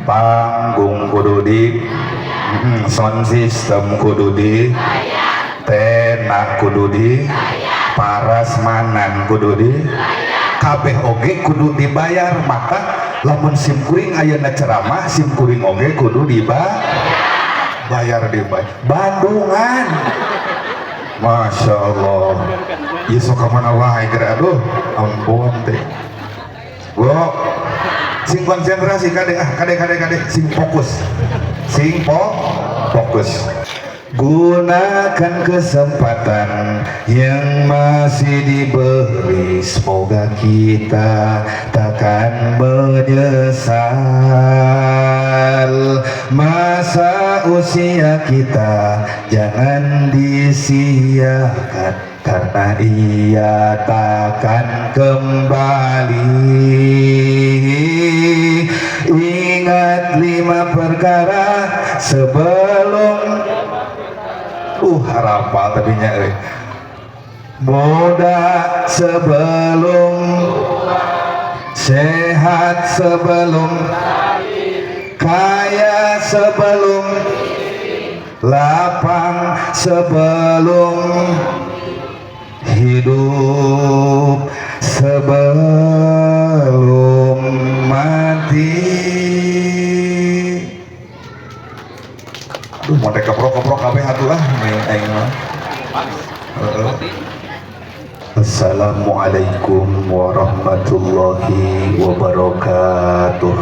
Panggung kudu di, sound system kudu di, tenak kudu di, parasmanan kudu di, kabeh oge kudu dibayar. Maka lamun sim kuring ayeuna ceramah, sim kuring oge kudu dibayar, dibayar. Bandungan, Masya Allah, ieu sok ka mana wae geura, aduh ampun teh. Bu, sing konsentrasi kade, ah, kade kade kade, sing fokus, sing fokus. Gunakan kesempatan yang masih diberi, semoga kita takkan menyesal. Masa usia kita jangan disia-siakan, karena ia takkan kembali. Ingat lima perkara sebelum harapal tadinya euy. Muda sebelum, sehat sebelum, kaya sebelum, lapang sebelum, hidup sebelum mati. Aduh, mau keprok-keprok kabeh atuh lah main aing mah. Heeh. Assalamualaikum warahmatullahi wabarakatuh.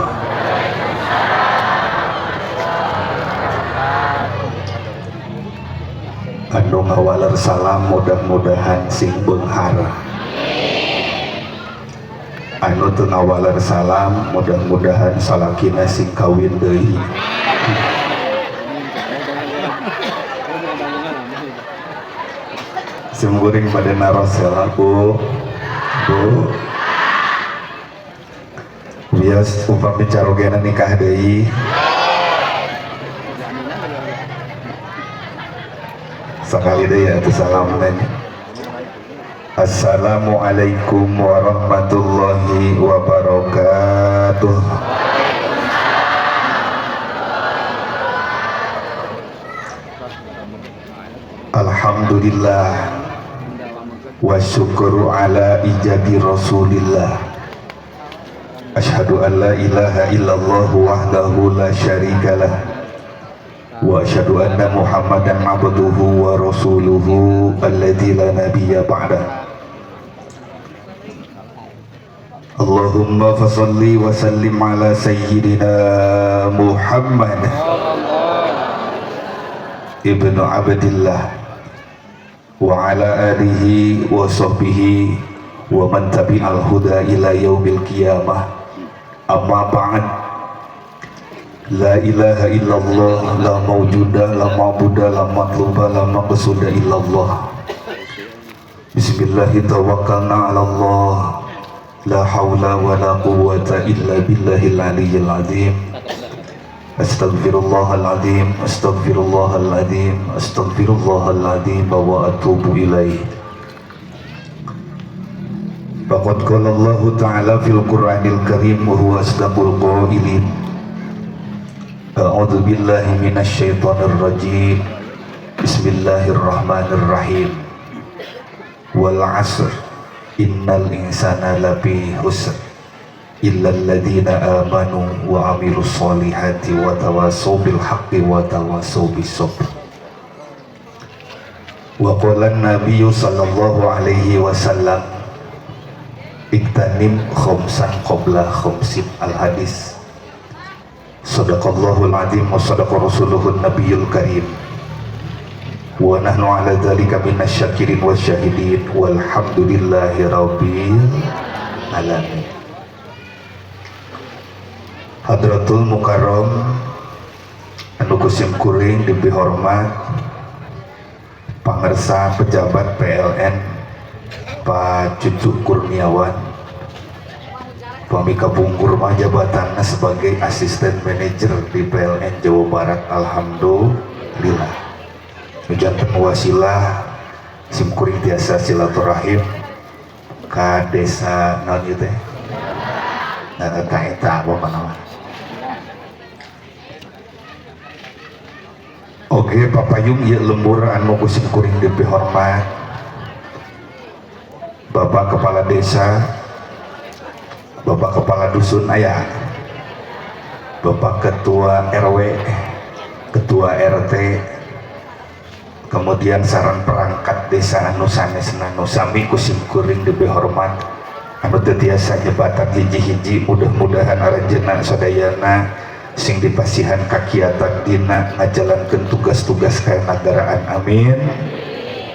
Anu ngawaler salam mudah-mudahan sing beunghar. Anu teu ngawaler salam mudah-mudahan salakina sing kawin deui. Sim kuring bade naros heula, Bu. Bu. Bias upami carogena nikah deui. Sakali deui atuh salam nanya. Assalamualaikum warahmatullahi wabarakatuh. Alhamdulillah wa syukru ala ijadi rasulillah. Asyhadu an la ilaha illallah wahdahu la syarikalah wa asyhadu anna Muhammadan abduhu wa rasuluhu alladzi la nabiyya ba'dah. Allahumma fasalli wa sallim ala sayyidina Muhammad ibnu Abdillah wa ala alihi wa sahbihi wa man tabi'al huda ila yaumil qiyamah. Amma ba'd. La ilaha illallah, la mawjuda, la ma'buda, la matluba, la maqsuda illallah. Bismillahi tawakkalna ala Allah. La hawla wa la quwwata illa billahil aliyyil azim. Astaghfirullahaladzim, astaghfirullahaladzim, astaghfirullahaladzim wa atubu ilaih. Faqad qala Allahu ta'ala fil Qur'anil Karim wa huwa asdaqul qailin. A'udzu billahi minasy syaithanir rajim. Bismillahirrahmanirrahim. Wal 'asr innal insana lafi khusr illa alladhina amanu wa 'amilus solihati wa tawassaw bil haqqi wa tawassaw bis sabr. Wa qala an-nabiyyu sallallahu alaihi wasallam iktanim khamsan qabla khamsin. Al hadis. Sadaqallahul azim wa sadaqa rasuluhun nabiyul karim. Wa nahnu ala dzalika minasy syakirin wasyahidin walhamdulillahi rabbil alamin. Hadratul Mukarram anu kusim kuring dipihormat pangersa pejabat PLN Pak Cucu Kurniawan, pami kapungkur mah jabatanna sebagai asisten manajer di PLN Jawa Barat. Alhamdulillah nu janten wasilah sim kuring tiasa silaturahim ka desa naon ieu teh? Nah, eta eta apa nama? Oke, papayung ieu lembur anu ku sim kuring dipihormat Bapak Kepala Desa, Bapak Kepala Dusun aya, Bapak Ketua RW, Ketua RT, kemudian sareng perangkat desa anu sanesna anu sami ku sim kuring dipihormat anu teu tiasa nyebatan hiji-hiji. Mudah-mudahan aranjeunna sadayana sing dipasihan kakiatan dina ngajalankeun tugas-tugas kenegaraan. Amin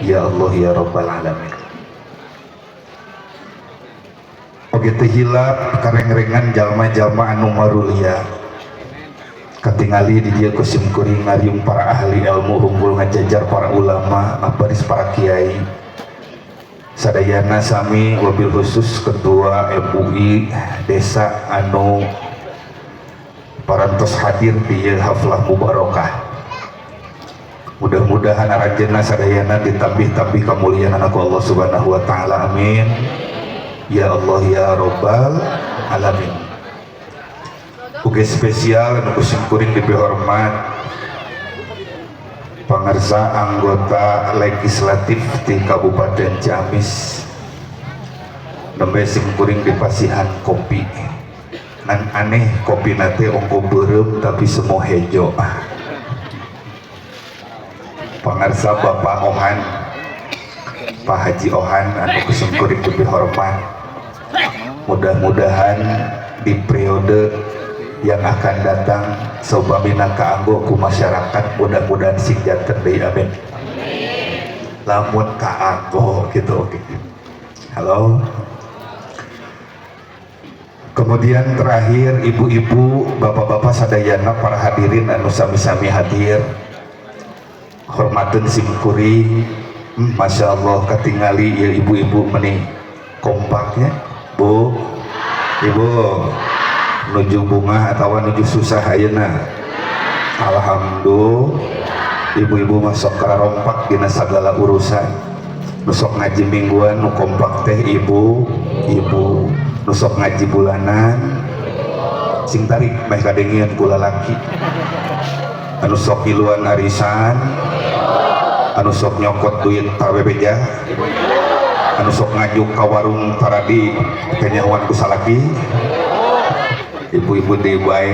ya Allah ya Rabbal Alamin. Oke, teu hilap karengrengan jalma-jalma anu marulia katingali di dieu ku sim kuring ngariung para ahli ilmu unggul, ngajajar para ulama, ngabaris para kiai sadayana sami, wabil khusus ketua MUI desa anu parantos hadir di haflah mubarakah. Mudah-mudahan aranjeunna sadayana ditambih-tambih kemuliaan ku Allah Subhanahu wa taala. Amin ya Allah ya Rabbal Alamin. Oke, spesial anu ku sim kuring dipihormat pangersa anggota legislatif di Kabupaten Ciamis, nembe sim kuring dipasihan kopi, ngan aneh kopi teh ongko beureum tapi semua hejo. Pangersa Bapak Ohan, Pak Haji Ohan anu ku sim kuring dipihormat, mudah-mudahan di periode yang akan datang saupamina kaanggo ku masyarakat, mudah-mudahan sing janten deui. Amin. Lamun kaanggo gitu. Oke, halo. Kemudian terakhir, ibu-ibu, bapak-bapak sadayana, para hadirin anu sami-sami hadir, hormaten sim kuring. Masya Allah, katingali ya ibu-ibu meni kompaknya. Bu, ibu nuju bungah atau nuju susah ayeuna? Alhamdulillah. Ibu-ibu masuk rompak dina segala urusan. Nu sok ngaji mingguan nu kompak teh ibu ibu, nu sok ngaji bulanan sing tarik meh kadengian ku lalaki, anu sok ngiluan arisan, anu sok nyokot duit tabebeja, anu sok ngajuk ka warung taradi kenyawan ku salaki, ibu-ibu di bae.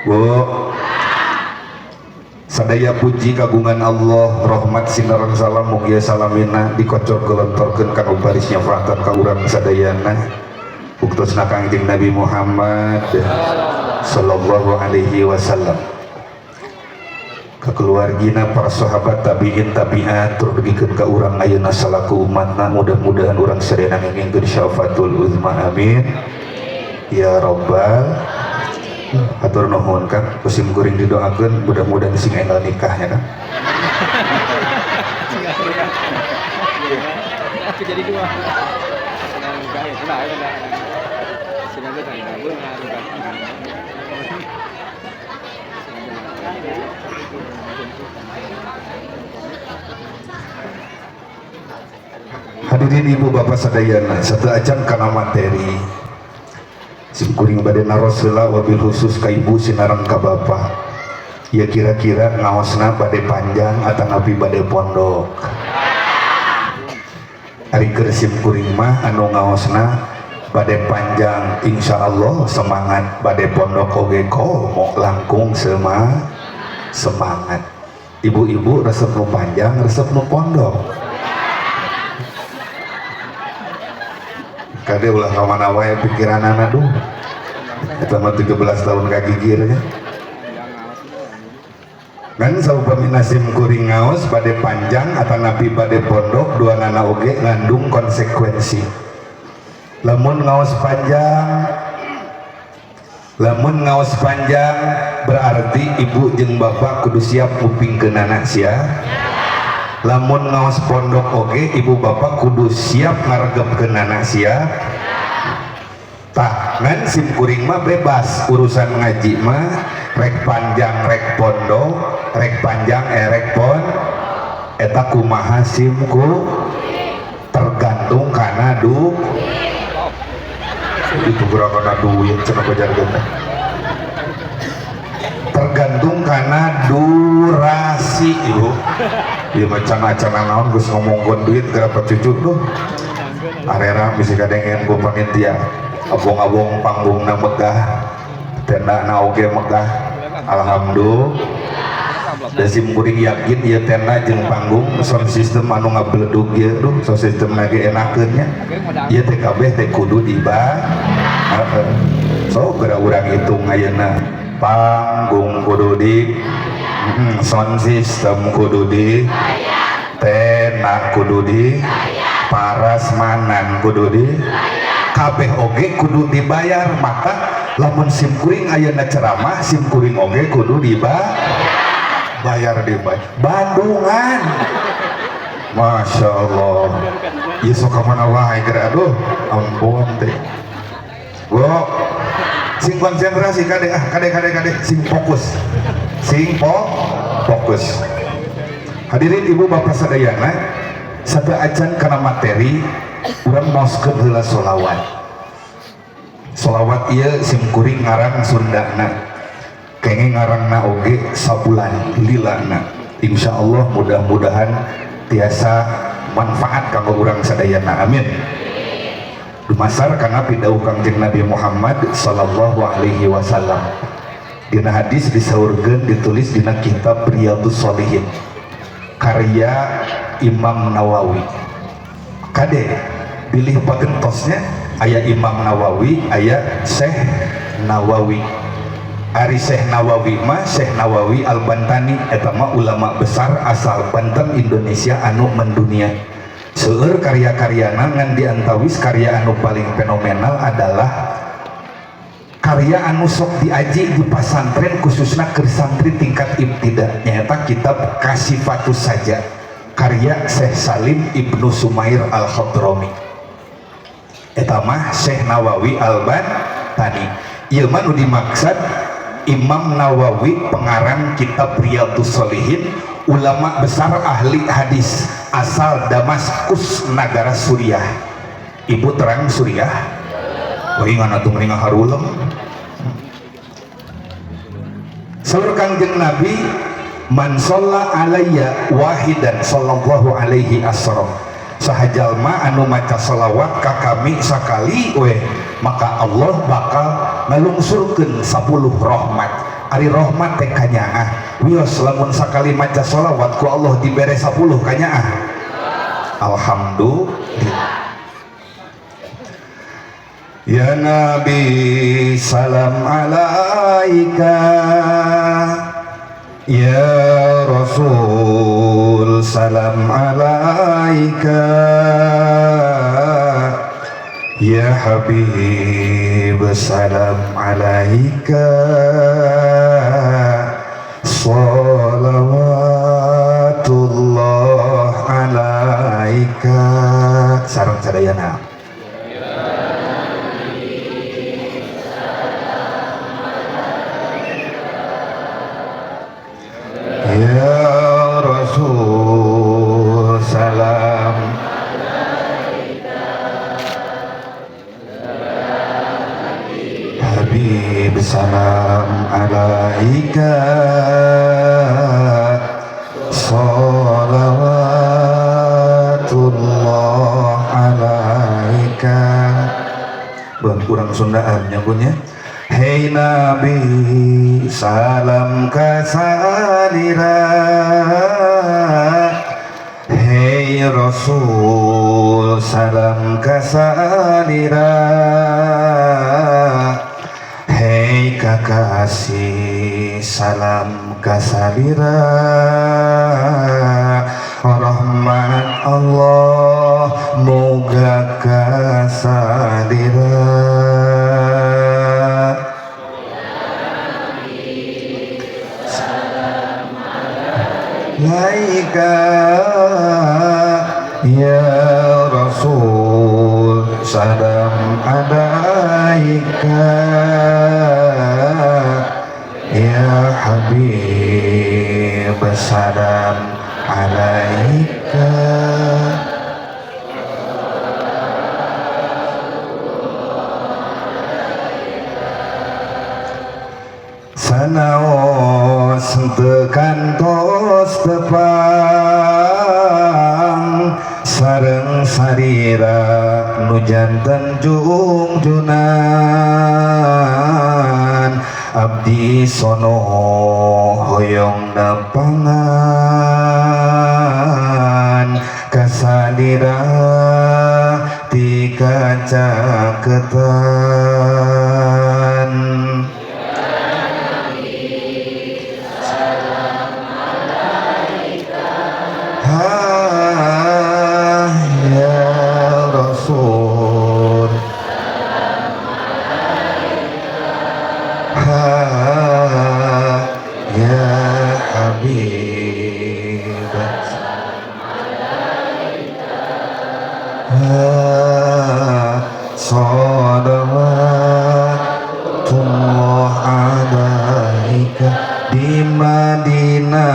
Bu, sadaya puji kagungan Allah, rahmat sinareng salam mugia salamina dikocor gelontorkeun kana baris nyafaatan ka urang sadayana, buktosna Kangjeng Nabi Muhammad sallallahu alaihi wasallam, ka keluargina, para sahabat, tabiin, tabiat, tur dugikeun ka urang ayeuna salaku umatna. Mudah-mudahan urang sadayana ngengingkeun syafaatul uzma. Amin ya rabbal. Hatur nuhun, Kang. Ku sim kuring didoakeun mudah-mudahan sing enggal nikahnya, Kang. Aku jadi dua. Senang ya, senang ya, senang senang. Hadirin ibu bapak sadayana, sateuacan kana materi, sim kuring bade naros heula, wabil khusus ka ibu sinareng ka bapak ya, kira-kira ngaosna bade panjang atau napi bade pondok? Ari keur sim kuring mah anu ngaosna bade panjang insya Allah semangat, bade pondok oge komo langkung semangat. Ibu-ibu resep nu panjang, resep nu pondok? Kade, ulah ka mana wae pikiranana. Duh, eta mah 17 tahun kagigir ya kan. Saupami sim kuring ngaos bade panjang atau napi bade pondok, dua nana oge ngandung konsekuensi. Lamun ngaos panjang, lamun ngaos panjang berarti ibu jeung bapak kudu siap ngupingkeunana sia. Lamun ngaos pondok oge ibu bapak kudu siap ngaregepkeunana sia. Tah, ngan sim kuring mah bebas urusan ngaji mah, rek panjang rek pondok, rek panjang rek pon eta kumaha simku, tergantung kana du itu kurang kana duit cenah pajarkeun, tergantung. kana durasi ibu. Ieu mah cana-cana naon geus ngomongkeun duit geura cucu duh. Arera bisi kadengen ku panitia. Abong-abong panggungna megah, tendana oge megah. Alhamdulillah. Da sim kuring yakin ieu tenda jeung panggung sound system anu ngabledug ieu duh, sound system lagi enakeun nya. Ieu teh kabeh teh kudu dibayar. So geura urang hitung ayeuna panggung kudu di sound system kudu di tenda kudu di parasmanan kudu di kabeh oge kudu dibayar. Maka lamun sim kuring ayeuna ceramah sim kuring oge kudu dibayar, dibayar Bandungan. Masya Allah, ieu sok ka mana wae geura aduh ampun teh. Go sing konsentrasi kade ah, kade kade kade sing fokus, sing fokus. Hadirin ibu bapak sadayana, satu acan kana materi urang maoskeun heula solawat. Solawat ieu sim kuring ngarang Sundana, kenging ngarangna oge sabulan lilana. Insyaallah mudah-mudahan tiasa manfaat kanggo urang sadayana, amin. Dumasar kana pidauh Kangjeng Nabi Muhammad sallallahu alaihi wasallam. Dina hadis disaurkeun ditulis dina kitab Riyadhus Shalihin karya Imam Nawawi. Kade pilih pagentosnya aya Imam Nawawi, aya Syekh Nawawi. Ari Syekh Nawawi mah Syekh Nawawi Al-Bantani, eta mah ulama besar asal Banten Indonesia anu mendunia. Seueur karya-karyana ngan diantawis karya anu paling fenomenal adalah karya anu sok diaji di pasantren khususna keur santri tingkat ibtida, nyaeta kitab Kasifatus Saja karya Syekh Salim Ibnu Sumair Al-Hadrami. Eta mah Syekh Nawawi Al-Bantani. Ieu mah nu dimaksud Imam Nawawi pengarang kitab Riyadhus Shalihin, ulama besar ahli hadis asal Damaskus negara Suriah. Ibu terang Suriah? Wah ingan atuh mending harulem. Saur Kangjeng Nabi, man sholla alayya wahidan sallallahu alaihi asram. Sahajalma anu maca salawat ka kami sakali weh, maka Allah bakal ngalungsurkeun 10 rahmat. Ari rahmat teh kanyaah. Wios lamun sakali maca salawat ku Allah dibere 10 kanyaah. Alhamdulillah. Ya Nabi salam alaika, ya Rasul salam alaika, ya Habib salam alaika, salawatullah alaika. Sareng sadayana. Ya Rasul salam alaika, Habib salam alaika, salawatullah alaika. Bang kurang Sundaan nyambungnya. Hei Nabi salam kasalira, hei Rasul salam kasalira, hei kakasih salam kasalira, rahmat Allah moga kasalira. Alaika ya Rasul salam alaika, ya Habib salam alaika. Sanaon Tos teu kantos tepang sareng sarira nu janten jungjunan. Abdi sono hoyong nepangan kasadira ti kacaketan. Ha ya Rasul, ha ya Habib, ha sholawatullah alaika. Di Madinah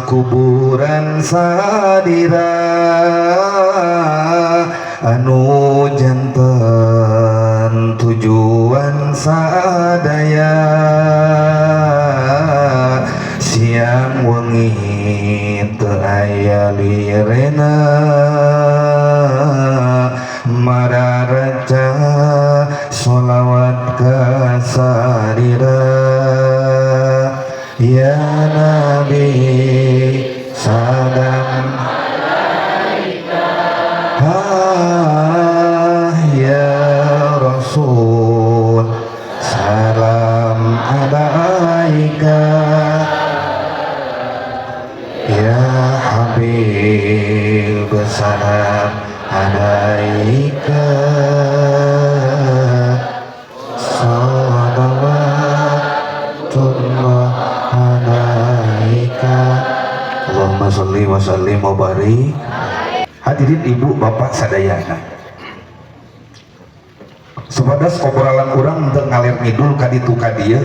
kuburan sadira anu janten tujuan sadaya. Siang wengi teu aya lirena mararaca sholawat ka sadira. Ya Nabi salam ha ya Rasul salam alaika. Ya Habib salam alaika. Salawatullah alaika. Allahumma sholli wa sallim wa barik. Hadirin ibu bapak sadayana, supados obrolan urang teu ngalir ngidul ka ditu ka dieu,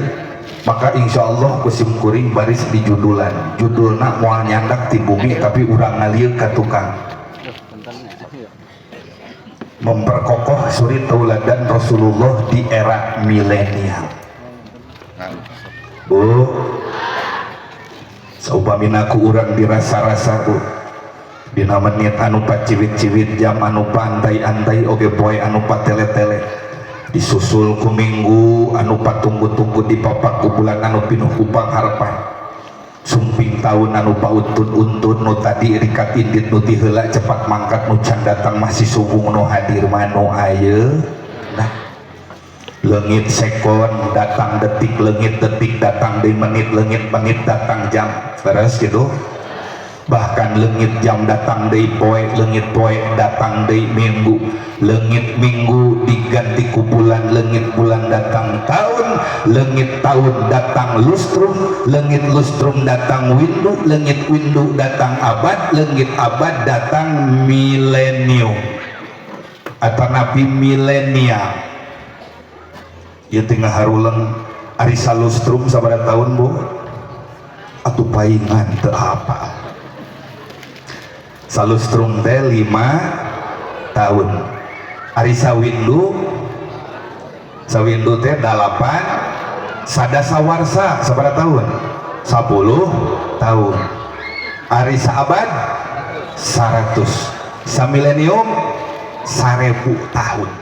maka insyaallah ku sim kuring baris di judulan. Judulna moal nyandak ti bumi tapi urang ngalieu ka tukang. Memperkokoh suri tauladan Rasulullah di era milenial. Bu, saupamina ku urang dirasa-rasa bu, dina menit anu paciwit-ciwit, jam anu pantai-antai, oge poe anu patele-tele, disusul ku minggu anu patunggu-tunggu, dipapak ku bulan anu pinuh ku pangharepan, sumping tahun anu pauntun-untun, nu tadi rikat indit, nu ti heula cepat mangkat, nu can datang masih suwung, nu hadir mah nu ayeuna. Leungit sekon datang detik, leungit detik datang di menit, leungit menit datang jam, terus gitu. Bahkan leungit jam datang deui poe, leungit poe datang deui minggu, leungit minggu diganti ku bulan, leungit bulan datang tahun, leungit tahun datang lustrum, leungit lustrum datang windu, leungit windu datang abad, leungit abad datang milenium atau nabi milenial. Ieu teh ngaharuleng ari salustrum sabaraha tahun bu? Atuh paingan teu apa. Salustrum teh 5 tahun. Ari sawindu, sawindu teh 8, sadasawarsa sabaraha tahun? 10 tahun. Ari saabad 100, samilenium 1000 tahun.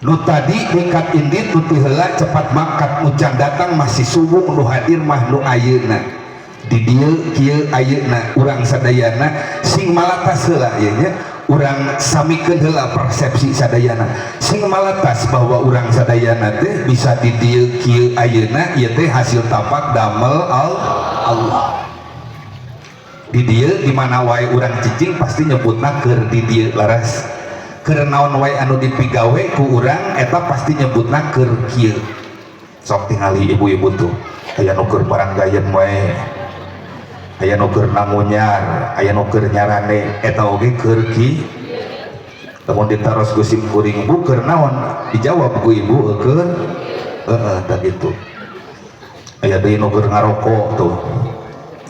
Nu tadi tingkat indit, nu ti heula cepat mangkat, nu can datang masih suwung, nu hadir mah nu ayeuna. Di dieu kieu ayeuna urang sadayana sing malatas heula ieu nya, urang samikeun heula persepsi sadayana sing malatas bahwa urang sadayana teh bisa di dieu kieu ayeuna ieu teh hasil tapak damel Allah. Di dieu di mana wae urang cicing pasti nyebutna keur di dieu, laras. Keur naon wae anu dipigawe ku urang eta pasti nyebutna keur kieu. Sok tingali ibu-ibu tuh, aya nu keur baranggayeun wae, aya nu keur namunyar, aya nu keur nyarane, eta oge keur ki. Lamun ditaros ku sim kuring, bu keur naon, dijawab ku ibu keur heeh tah gitu. Aya deui nu keur ngarokok tuh,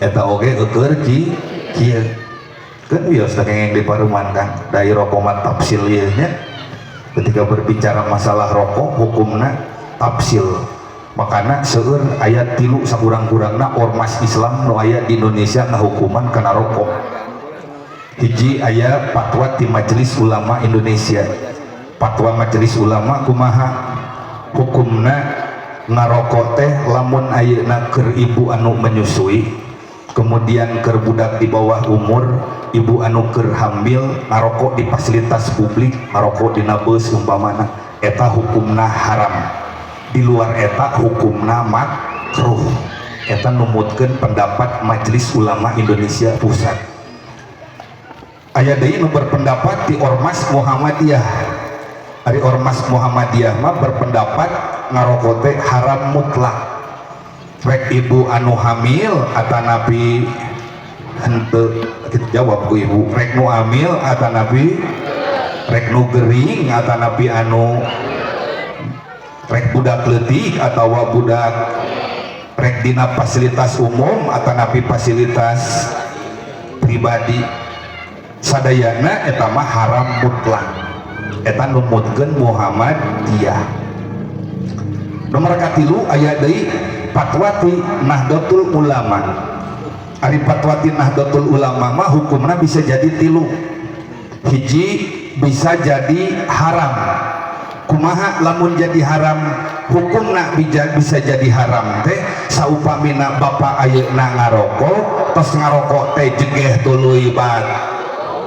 eta oge keur ki kieu. Kan wios teh kengeng di paruman kan, dari rokok mah tafsil ieu nya. Ketika berbicara masalah rokok hukumna tafsil. Makana seueur aya 3 sakurang-kurangna ormas Islam nu aya di Indonesia ngahukuman kana rokok. Hiji aya fatwa ti Majelis Ulama Indonesia. Fatwa Majelis Ulama kumaha hukumna ngarokok teh lamun ayeuna keur ibu anu menyusui, kemudian keur budak di bawah umur, ibu anu keur hamil ngarokok di fasilitas publik, ngarokok dina beus umpamana, eta hukumna haram. Di luar eta hukumna makruh. Eta numutkeun pendapat Majelis Ulama Indonesia Pusat. Aya deui nu berpendapat di Ormas Muhammadiyah. Ari Ormas Muhammadiyah mah berpendapat ngarokok teh haram mutlak. Rek ibu anu hamil atanapi henteu, kita jawab ku ibu, rek nu hamil atanapi rek nu gering atanapi anu rek budak leutik atawa budak rek dina fasilitas umum atanapi fasilitas pribadi, sadayana eta mah haram mutlak. Eta numutkeun Muhammadiyah. Nomor katilu aya deui fatwa ti Nahdlatul Ulama. Ari fatwa ti Nahdlatul Ulama mah hukumna bisa jadi 3. Hiji bisa jadi haram. Kumaha lamun jadi haram? Hukumna bisa jadi haram teh saupamina bapak ayeuna ngarokok, tos ngarokok teh jegeh tuluy bat.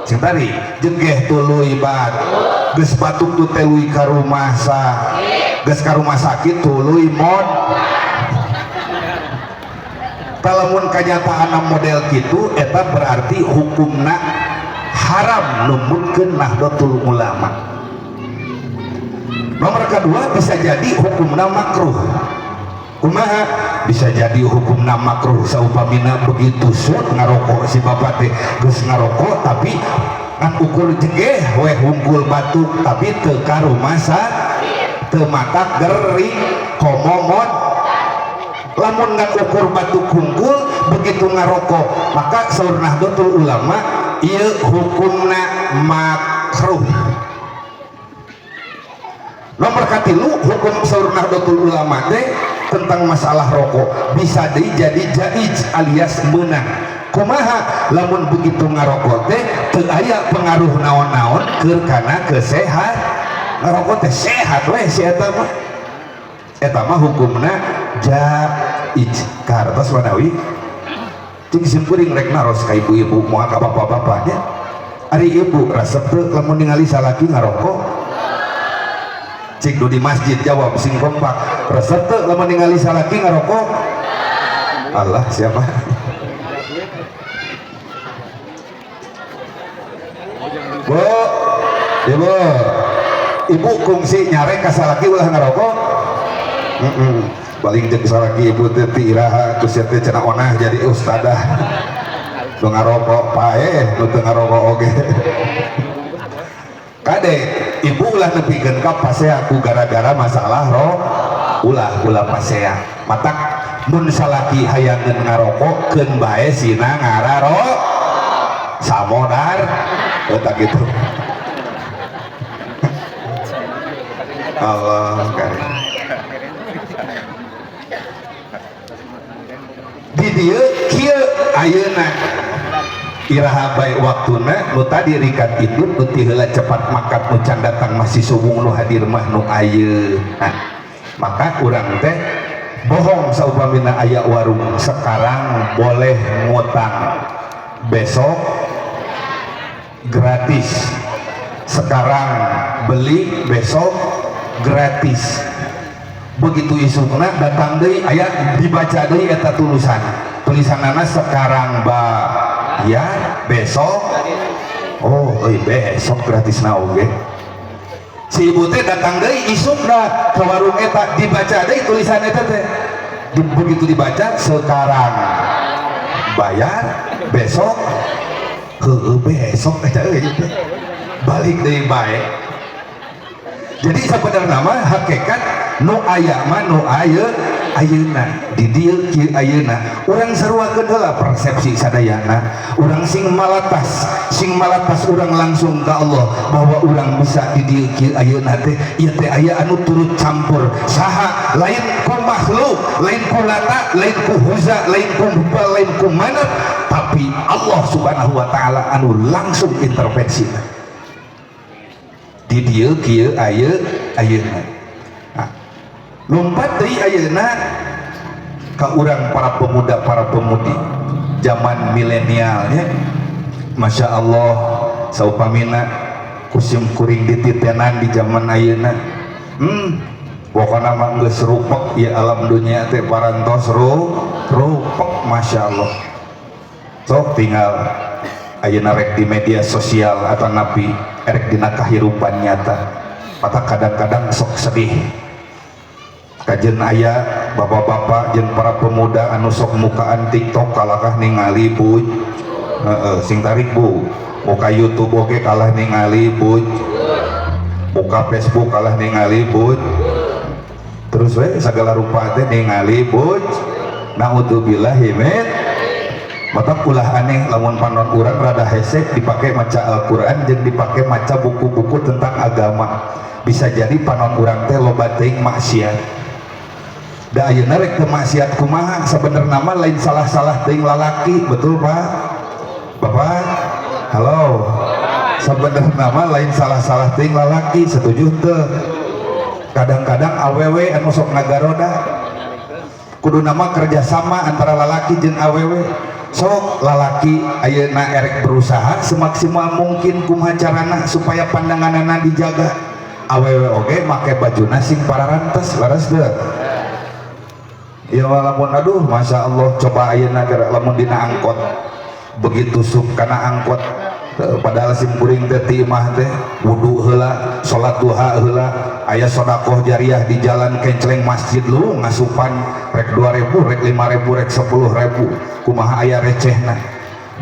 Cing tadi jegeh tuluy bat. Geus batuk tu tuluy ka rumah geus ka rumah sakit tuluy mod. Lamun kanyataan model kitu eta berarti hukumna haram numutkeun Nahdlatul Ulama. Nomor kedua bisa jadi hukumna makruh. Kumaha? Bisa jadi hukumna makruh saupamina begitu sut ngarokok si bapak teh geus ngarokok tapi ngan ukur jegeh weh hungkul batuk tapi teu ka rumah teu matak gering komomot. Lamun ngan ukur batuk hungkul begitu ngarokok maka saur Nahdlatul Ulama ieu hukumna makruh. Nomor katilu hukum saur Nahdlatul Ulama teh tentang masalah rokok bisa deui jadi jaiz alias meunang. Kumaha lamun begitu ngarokok teh teu aya pengaruh naon-naon keur kana kesehat. Ngarokok teh sehat we si eta mah. Eta mah hukumna jaiz. Kartos manawi cing simkuring rek naros ka ibu-ibu moal ka bapak-bapaknya. Ari ibu resep teu lamun ningali salaki ngarokok? Cik nu di masjid jawab sing kompak, resep teu lamun ningali salaki ngarokok? Allah siapa? Bu, ibu, ibu kungsi nyarek ka salaki ulah ngarokok? Paling jeung salaki ibu teh ti iraha ku sia teh cenah onah jadi ustadah. Nu ngarokok paeh, nu teu ngarokok oge. Kade, ibu ulah nepikeun ka pasea ku gara-gara masalah ulah ulah pasea. Matak mun salaki hayangeun ngarokok keun bae sina ngararok samodar eta kitu. Allah karim. Di dieu kieu ayeuna iraha bae waktuna nu tadi rikat itu nu ti heula cepat makat nu can datang masih suwung nu hadir mah nu ayeuna. Maka urang teh bohong saupamina aya warung sekarang boleh ngutang besok gratis, sekarang beli besok gratis. Begitu isukna datang deui aya dibaca deui eta tulisan, tulisanana sekarang bayar besok, oh euy besok gratis na oge. Si ibu teh datang deui isukna ke warung eta dibaca deui tulisan eta teh, begitu dibaca sekarang bayar besok, heueuh besok eta euy teh balik deui bae. Jadi sebenarnya mah hakikat nu aya mah nu aya Ayeuna di dieu kieu ayeuna urang saruakeun heula persepsi sadayana. Urang sing malatas, sing malatas urang langsung ka Allah bahwa urang bisa di dieu kieu ayeuna teh ieu teh aya anu turut campur. Saha? Lain ku makhluk, lain ku Lata, lain ku Uzza, lain ku Hubal, lain ku Manat, tapi Allah Subhanahu wa Ta'ala anu langsung intervensi di dieu kieu ayeuna. Nah, lompat deui ayeuna ka urang para pemuda, para pemudi zaman milenialnya. Masya Allah, saupamina ku sim kuring dititenan di zaman ayeuna, pokokna mah geus rupek ya alam dunia teh, parantos rupek. Masya Allah, sok tinggal ayeuna rek di media sosial atau napi erek dina kahirupan nyata. Mata kadang-kadang sok sedih kajen aya bapak-bapak jeung para pemuda anu sok mukaan TikTok kalahkah ningali bu. Heeh, sing tarik, Bu. Muka YouTube oge kalah ningali bu, muka Facebook kalah ningali bu, terus we segala rupa teh ningali bu. Naudzubillahi min. Mata ulah aneh lamun panon urang rada hese dipake maca Al-Quran jeung dipake maca buku-buku tentang agama. Bisa jadi panon urang teh loba teuing maksiat. Da ayeuna rek teu maksiat kumaha? Sabenerna mah lain salah-salah teuing lalaki. Betul, Pak? Bapak, halo. Sabenerna mah lain salah-salah teuing lalaki, setuju teu? Kadang-kadang awewe anu sok ngagaroda. Kudu nama kerjasama antara lalaki jeung awewe. Sok lalaki ayeuna erek berusaha semaksimal mungkin kumaha carana supaya pandanganana dijaga. Awewe oge make bajuna sing pararantes, leres teu? Ya walaupun, aduh, Masya Allah, coba ayeuna geura lamun dina angkot, begitu sup kana angkot, padahal sim kuring teh ti imah teh wudu heula, salat duha heula, aya sodakoh jariah di jalan kencleng masjid, lu ngasupan rek 2000, rek 5000, rek 10.000, kumaha aya recehna.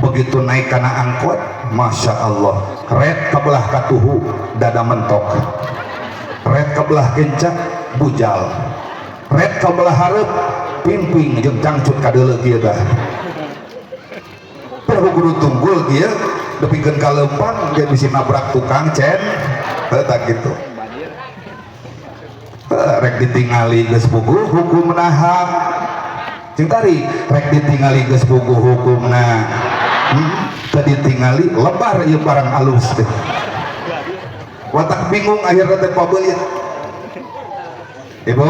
Begitu naik kana angkot, Masya Allah, ret kebelah katuhu dada mentok, ret kebelah kencak bujal, ret kebelah hareup pimping jeung cangcut kadeuleu kieu tah. Pero kudu tunggul kieu depikeun ka leumpang ge bisi nabrak tukang cen tah gitu. Rek ditingali geus puguh hukumna ham. Cing tari, rek ditingali geus puguh hukumna, teu ditingali lebar ieu barang alus teh. Watak bingung akhirnya teh pabeulit. Ibu,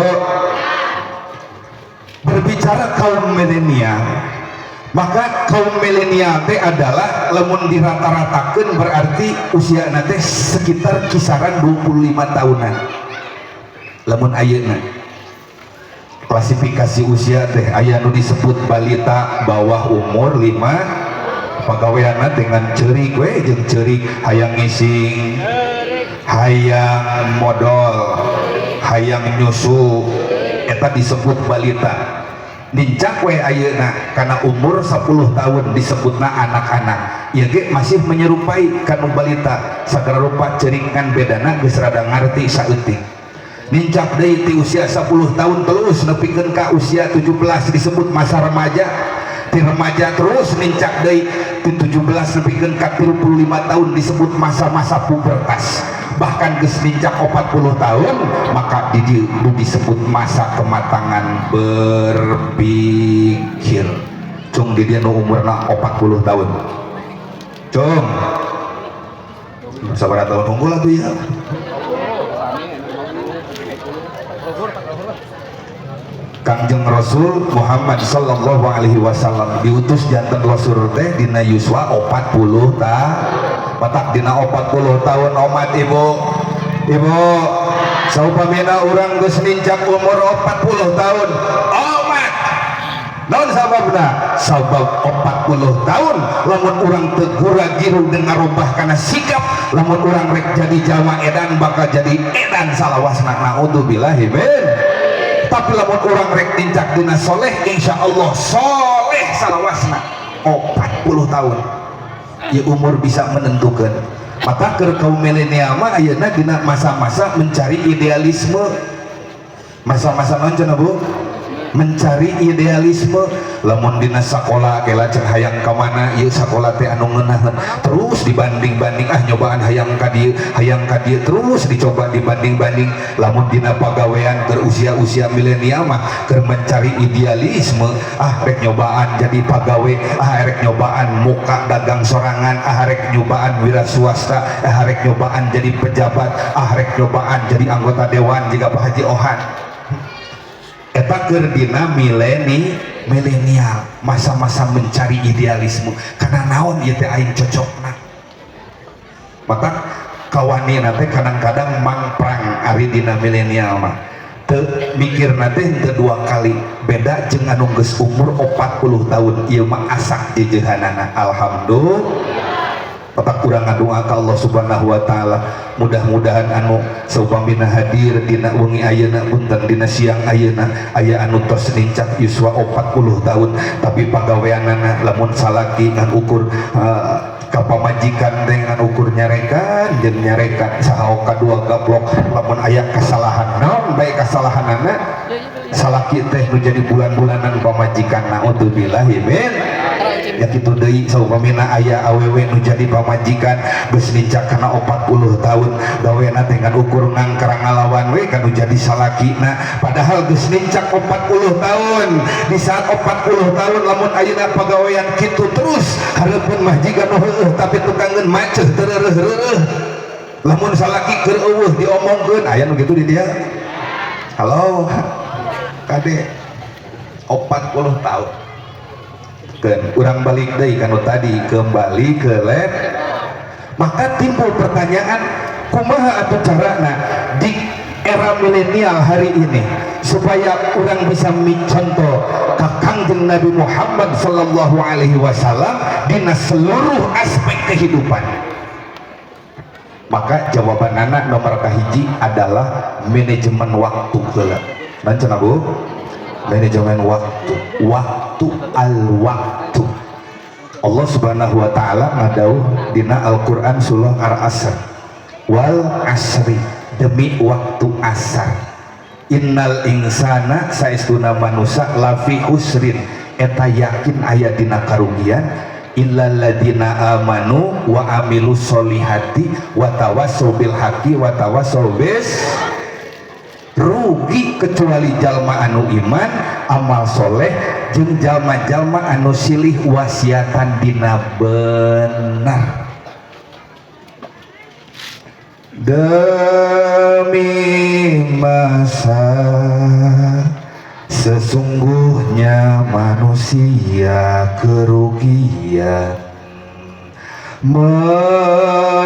berbicara kaum milenial, maka kaum milenial teh adalah lamun dirata-ratakeun berarti usia teh sekitar kisaran 25 tahunan. Lamun ayeuna klasifikasi usia teh aya nu disebut balita, bawah umur 5, pagaweanna dengan ceurik we jeung ceurik, hayang ngising, hayang modol, hayang nyusu, eta disebut balita. Nincak we ayeuna karena umur 10 tahun disebutna anak-anak. Ieu ge masih menyerupai kanu balita, sagala rupa ceurik, ngan bedana geus rada ngarti saeutik. Nincak deui ti usia 10 tahun terus nepikeun ka usia 17 disebut masa remaja. Ti remaja terus nincak deui ti 17 nepikeun ka 35 tahun disebut masa-masa pubertas. Bahkan geus nincak 40 tahun maka di dieu disebut masa kematangan berpikir. Cung, di dieu nu umurna 40 tahun, cung, sabaraha tahun unggul atuh ya? Sami luhur, Pak, luhur lah. Kangjeng Rasul Muhammad sallallahu alaihi wasallam diutus janten Rasul teh dina yuswa 40 ta. Matak dina 40 tahun omat. Ibu, ibu, saupamina urang geus nincak umur 40 tahun omat, naon sababna? Sabab 40 tahun lamun urang teu gura-giru dengan ngarubah kana sikap, lamun urang rek jadi jalma edan bakal jadi edan salawasna, naudzubillahi min. Tapi lamun urang rek nincak dina soleh, insya Allah soleh salawasna. 40 tahun ya, umur bisa menentukan. Maka ke kaum milenial mah ayeuna dina masa-masa mencari idealisme, masa-masa naon cenah, Bu? Mencari idealisme, lamun dina sakola kela cen hayang ka mana ieu sakola teh anu ngeunaheun, terus dibanding-banding, ah nyobaan hayang ka dieu, hayang ka dieu, terus dicoba dibanding-banding. Lamun dina pagawean keur usia-usia milenial mah keur mencari idealisme, ah rek nyobaan jadi pagawe, ah rek nyobaan muka dagang sorangan, ah rek nyobaan wira swasta, ah rek nyobaan jadi pejabat, ah rek nyobaan jadi anggota dewan jiga Pak Haji Ohan. Eta keur dina milenial, masa-masa mencari idealisme, karena naon ieu teh aing cocokna. Maka kawani teh kadang-kadang mangprang ari dina milenial mah teu mikir teh henteu dua kali, beda jeung anu geus umur 40 tahun, ieu mah asak jejeuhanana. Alhamdulillah, tetap kurang ngadua ka Allah Subhanahu wa taala, mudah-mudahan anu saupamina hadir dina wengi ayeuna, punten, dina siang ayeuna, aya anu tos nincak yuswa 40 tahun tapi pagaweanana lamun salaki ngan ukur ka pamajikan teh ngan ukur nyarekan jeung nyarekan, saha kadua gaplok. Lamun aya kesalahan naon bae kesalahanana, salaki teh nu jadi bulan-bulanan pamajikan, naudzubillahi min. Ya kitu deui saupamina aya awewe nu jadi pamajikan geus nincak kana 40 tahun, gawena teh ngan ukur ngangkrang ngalawan we kanu jadi salakina, padahal geus nincak 40 tahun. Di saat 40 tahun lamun ayeuna pagawean kitu terus, hareupeun mah jiga nu heueuh tapi tukangeun maceuh teu reureuh-reureuh. Lamun salaki keur eueuh diomongkeun, aya nu kitu di dia. Halo kade, 40 tahun. Keun urang balik deui kanu tadi, kembali ke lab. Maka timbul pertanyaan, kumaha atuh carana di era milenial hari ini supaya orang bisa micontoh ka Kangjeng Nabi Muhammad sallallahu alaihi wasallam dina seluruh aspek kehidupan? Maka jawaban anak nomor kahiji adalah manajemen waktu heula. Dan cenah Bu, manajemen waktu, waktu al waktu. Allah Subhanahu wa taala ngadauh dina Al-Qur'an surah Al-Asr, wal asri, demi waktu asar, innal insana, saestuna manusia, lafi khusrin, eta yakin aya dina karugian, illal ladina amanu wa amilus solihati wa tawassaw bil haqqi wa tawassaw bis. Rugi kecuali jalma anu iman, amal soleh, jeung jalma-jalma anu silih wasiatan dina benar. Demi masa, sesungguhnya manusia kerugian, melainkan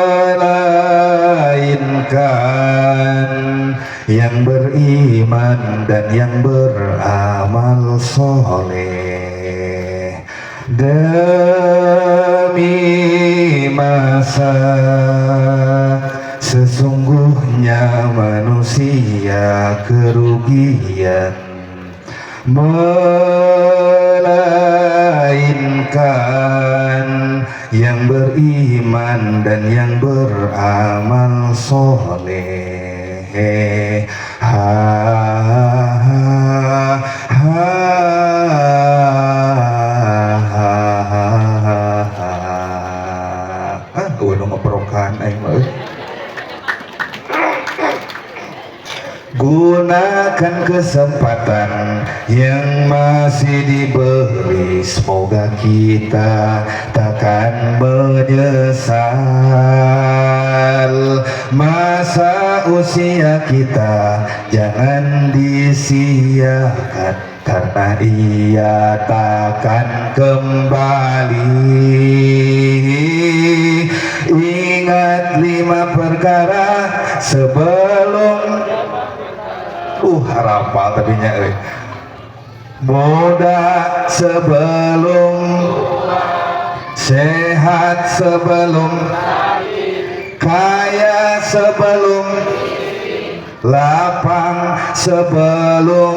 yang beriman dan yang beramal soleh. Demi masa, sesungguhnya manusia kerugian, melainkan yang beriman dan yang beramal soleh. Ha ha ha ha ha ha. Ah, nu ngeprokan aing mah euy. Gunakan kesempatan yang masih diberi, semoga kita takkan menyesal. Masa usia kita jangan disia-siakan, karena ia takkan kembali. Ingat lima perkara sebelum harapal tadinya euy. Muda sebelum sehat, sebelum kaya, sebelum lapang, sebelum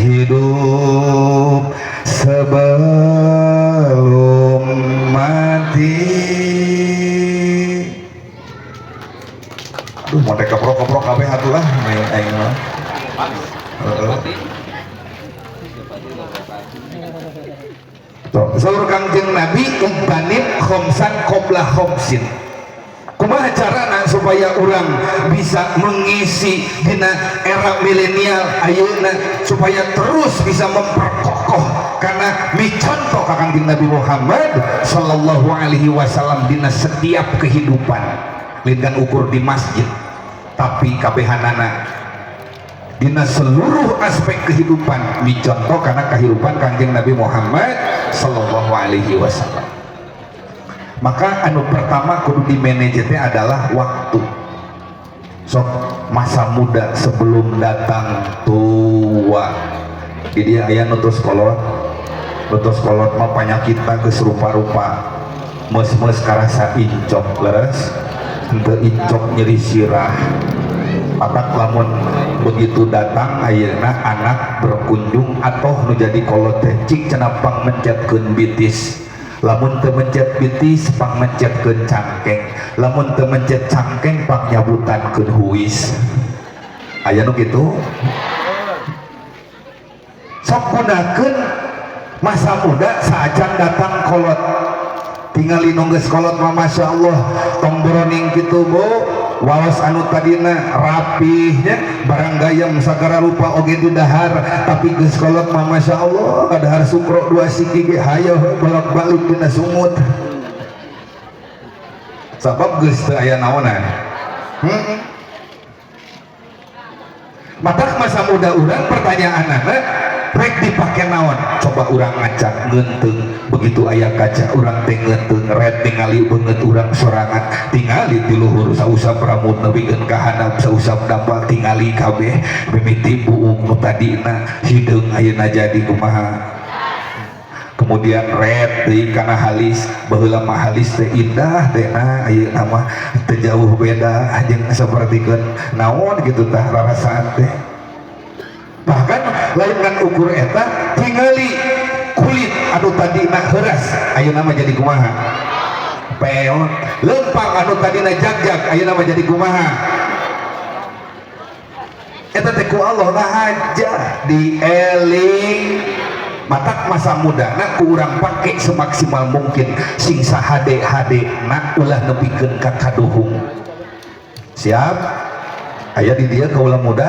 hidup, sebelum mati. Aduh, mau keprok-keprok kabeh atuh lah main aing mah. Heeh. Tuh, saur Kangjeng Nabi اغتنم خمسا قبل خمس. Kumaha carana supaya orang bisa mengisi dina era milenial ayeuna, supaya terus bisa memperkokoh karena micontoh ka Kangjeng Nabi Muhammad sallallahu alaihi wasallam dina setiap kehidupan, lain kan ukur di masjid, tapi kabehanana dina seluruh aspek kehidupan micontoh karena kehidupan Kangjeng Nabi Muhammad sallallahu alaihi wasallam. Maka anu pertama kudu di manage teh adalah waktu. Sok, masa muda sebelum datang tua. Di dia aya nu tos kolot. Nu tos kolot mah panyakitna geus rupa-rupa, meus-meus karasa incok. Leres henteu incok, nyeri sirah. Matak lamun begitu datang ayeuna anak berkunjung atau nu jadi kolot teh, cik cenah pang mencetkeun bitis. Lamun teu mencet bitis, pang mencetkeun cangkeng. Lamun teu mencet cangkeng, pang nyabutankeun huis. Aya nu kitu. Sok gunakeun masa muda saacan datang kolot. Tingali nu geus kolot mah, masya Allah, tong boroning kitu, Bu. Waos anu tadina rapihnya, barang gayam sagara rupa oge di dahar, tapi geus kolot mah, masya Allah, kadahar sukro dua siki ge hayo bolak balik dina sungut, sabab geus teu aya naonan. Matak masa muda urang, pertanyaanana, rek dipake naon? Coba urang ngaca, ngenteng. Begitu aya kaca, urang teh ngenteng, red tingali beungeut urang sorangan, tingali ti luhur sausap rambut nepikeun ka handap, sausap dampal, tingali kabeh mimiti buuk nu tadina hideung ayeuna jadi kumaha. Kemudian red deui kana halis. Baheula mah halis teh indah teh. Nah, ayeuna mah teu jauh beda jeung sapertikeun naon gitu tah rarasaan teh. Bahkan lain ngan ukur eta, tingali kulit anu tadina heuras ayeuna mah jadi kumaha, peot. Lempang anu tadina jagjag ayeuna mah jadi kumaha. Eta teh ku Allah ngahaja dieling. Matak masa muda nak ku urang pake semaksimal mungkin, sing sahade hade nak, ulah nepikeun ka kaduhung. Siap? Aya di dia kaula muda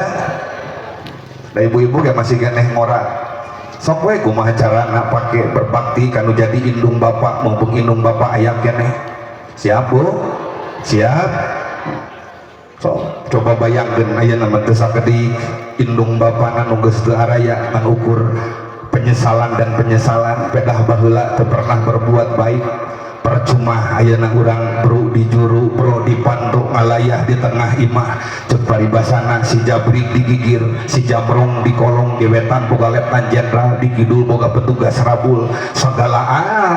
da, ibu-ibu ge masih keneh ngora. Sok we, kumaha carana pake berbakti kanu jadi indung bapak, mumpung indung bapak aya keneh. Siap, Bu? Siap? Sok coba bayangkeun ayeuna mah teu sakedik indung bapak nu geus teu araya, ngan ukur penyesalan dan penyesalan, pedah baheula teu pernah berbuat baik. Percuma ayeuna urang bro di juru, bro di panto, ngalayah di tengah imah. Cek paribasana, si jabrik di gigir, si jamrong di kolong. Di wetan boga letnan jenderal, di kidul boga petugas rabul, segala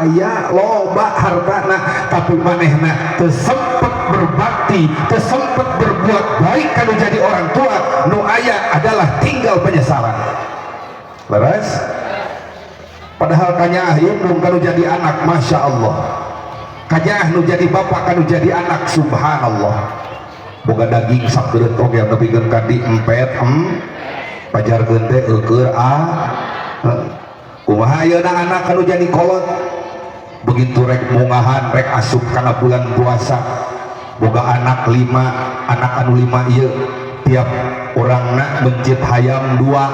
aya, loba hartana, tapi manehna teu sempet berbakti, teu sempet berbuat baik kalau jadi orang tua. Nu aya adalah tinggal penyesalan. Leres? Padahal kanyaah indung kalau jadi anak, masya Allah. Kanyaah nu jadi bapak kanu jadi anak, subhanallah. Boga daging sakeureup oge nepikeun ka di empet pajarkeun teh eueur a. Kumaha ayeuna anak kanu jadi kolot? Begitu rek mungahan, rek asup kana bulan puasa, boga anak lima. Anak anu lima ieu tiap orangna mencit hayam dua.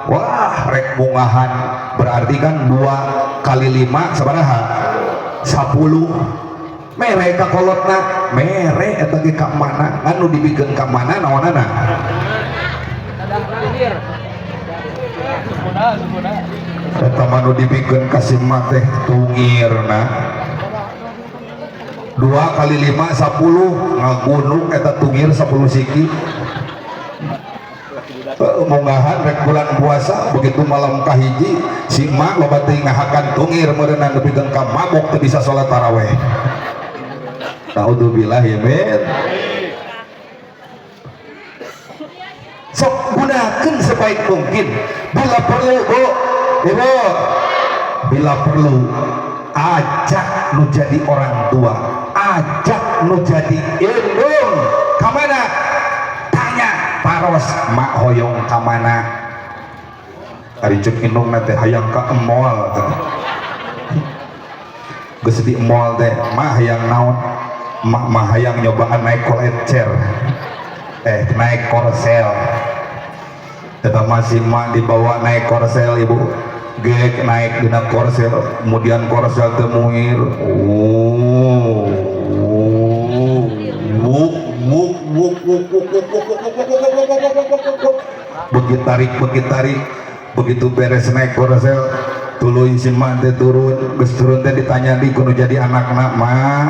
Wah, rek mungahan berarti kan dua kali lima sabaraha? 10. Mere ka kolotna, mere eta ge ka mana, ngan nu dibikeun ka mana naonana? Pinggir. Sempurna, sempurna. Eta mah nu dibikeun ka si emak teh tungirna. Dua kali lima 10, ngagunung eta tungir 10 siki. Munggahan rek bulan puasa, begitu malam kahiji si emak loba teuing ngahakan tungir meureunna, nepikeun ka mabok teu bisa salat taraweh. Naudzubillah ya min. Sok gunakan sebaik mungkin. Bila perlu, Bu, Ibu, bila perlu ajak nu jadi orang tua, ajak nu jadi indung kamana, tanya, taros, mak hoyong kamana. Ari cek indungna teh hayang ka mall teh. Geus di mall teh, "Mah, hayang naon?" "Mak mah hayang nyobaan naik kolecer, eh, naik korsel." Eta masih mak dibawa naik korsel, ibu gek naik dina korsel, kemudian korsel teh muir, oh, wuk wuk wuk wuk wuk wuk wuk wuk wuk wuk wuk wuk wuk wuk wuk. Begitu tarik, begitu tarik, begitu beres naik korsel, tuluy si mak teh turun. Geus turun teh ditanya di ku nu jadi anakna, "Mak,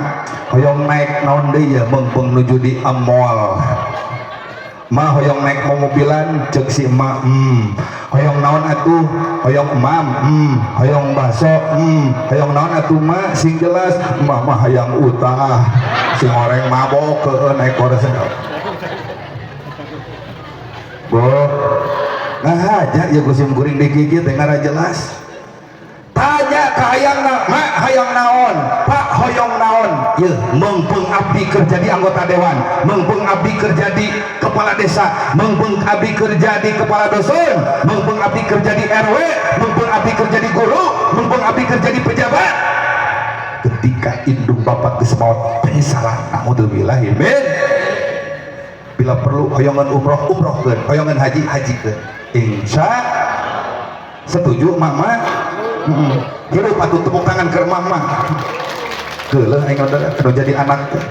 hoyong naik naon deui ya meungpeung nuju di mall?" "Ma, hoyong naik mobilan," cek si emak. Hoyong naon atuh?" "Hoyong emam." Hoyong bakso?" Hoyong naon atuh, Mak, sing jelas." "Emak mah hayang utah." Sing oreng mabok ke naik korsel. Bu, nah aja ya kusim kuring digigit teh ngara jelas. Tanya ke hayangna, "Mak, hayang naon? Pak, hoyong naon?" Ye, meungpeung abdi kerja di anggota dewan, meungpeung abdi kerja di kepala desa, meungpeung abdi kerja di kepala dusun, meungpeung abdi kerja di RW, meungpeung abdi kerja di guru, meungpeung abdi kerja di pejabat, ketika indung bapak geus maot, penyesalan, naudzubillah min. Bila perlu hoyongan umroh, umrohkeun, hoyongan haji, hajikeun, insya. Setuju, Mama? Hirup atuh, tepuk tangan ke Mama. Geuleuh aing udah kudu jadi anak teh.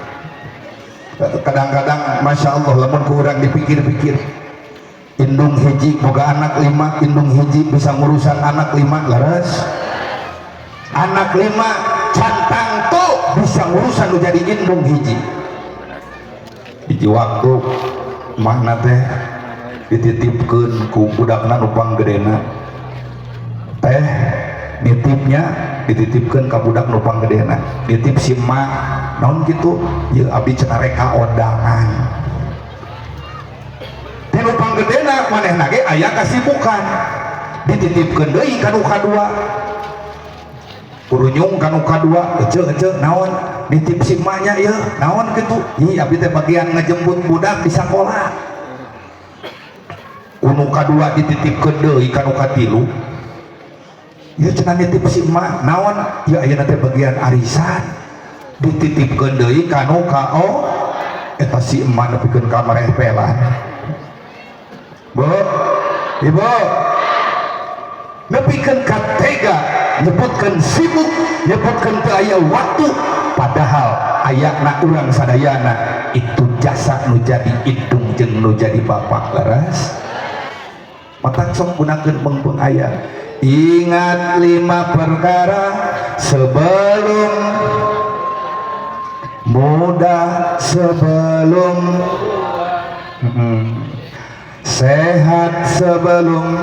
Kadang-kadang, masya Allah, lamun ku urang dipikir-pikir, indung hiji boga anak lima, indung hiji bisa ngurusan anak lima, laras? Anak lima can tangtu bisa ngurusan nu jadi indung hiji. Hiji waktu makna teh dititipkeun ku budakna nu panggedena teh, nitipnya dititipkeun ka budak nu panggedena, nitip si emak naon gitu ya, "Abdi cenah rek ka ondangan." Ti nu panggedena manehna ge aya kasibukan, dititipkeun deui ka nu kadua. Kurunyung ka nu kadua, "Ece, ece, naon? Nitip si emaknya ya, naon gitu?" "Ih, abdi teh bagian ngejemput budak di sekolah." Ku nu kadua dititipkeun deui ka nu katilu ya, "Cenah nitip si emak naon ya?" "Ayeuna teh bagian arisan." Dititipkeun deui ka nu kao. Eta si emak nepikeun ka marepelan. Bu, Ibu, nepikeun ka tega nyebutkeun sibuk, nyebutkeun teu aya waktu, padahal ayana urang sadayana itu jasa nu jadi indung jeung nu jadi bapak, leres? Matak sok gunakeun meungpeung aya. Ingat lima perkara sebelum muda, sebelum sehat, sebelum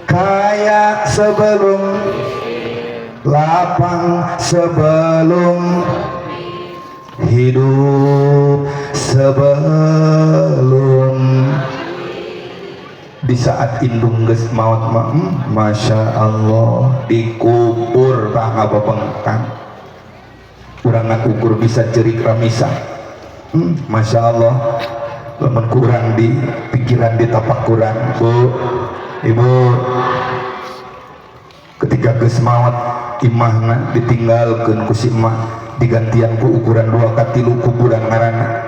kaya, sebelum lapang, sebelum hidup, sebelum di saat indung geus maut mah, Masya Allah, dikubur tah ngababengkang, urang ukur bisa cerik ramisa. Masya Allah, lamun kurang di pikiran, di tapakuran. Bu, Ibu, ketika geus maot, imahna ditinggalkeun ku si emak, digantian ku ukuran dua ka tilu kuburan ngaranna.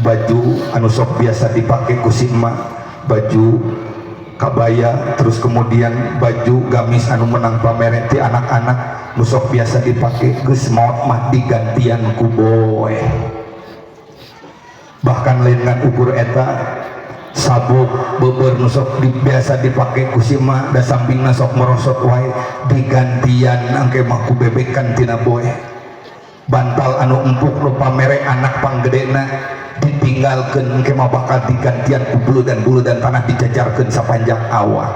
Baju anu sok biasa dipake ku si emak, baju kabaya, terus kemudian baju gamis anu menang pamere ti anak-anak nu sok biasa dipake, geus maot mah digantian ku boeh. Bahkan lain ngan ukur eta, sabuk beber nu sok biasa dipake ku si emak da sampingna sok merosot wae, digantian angke mah ku bebekan tina boeh. Bantal anu empuk nu pamere anak panggedena, ditinggalkeun, engke mah bakal digantian ku bulu dan tanah dijajarkeun sapanjang awak.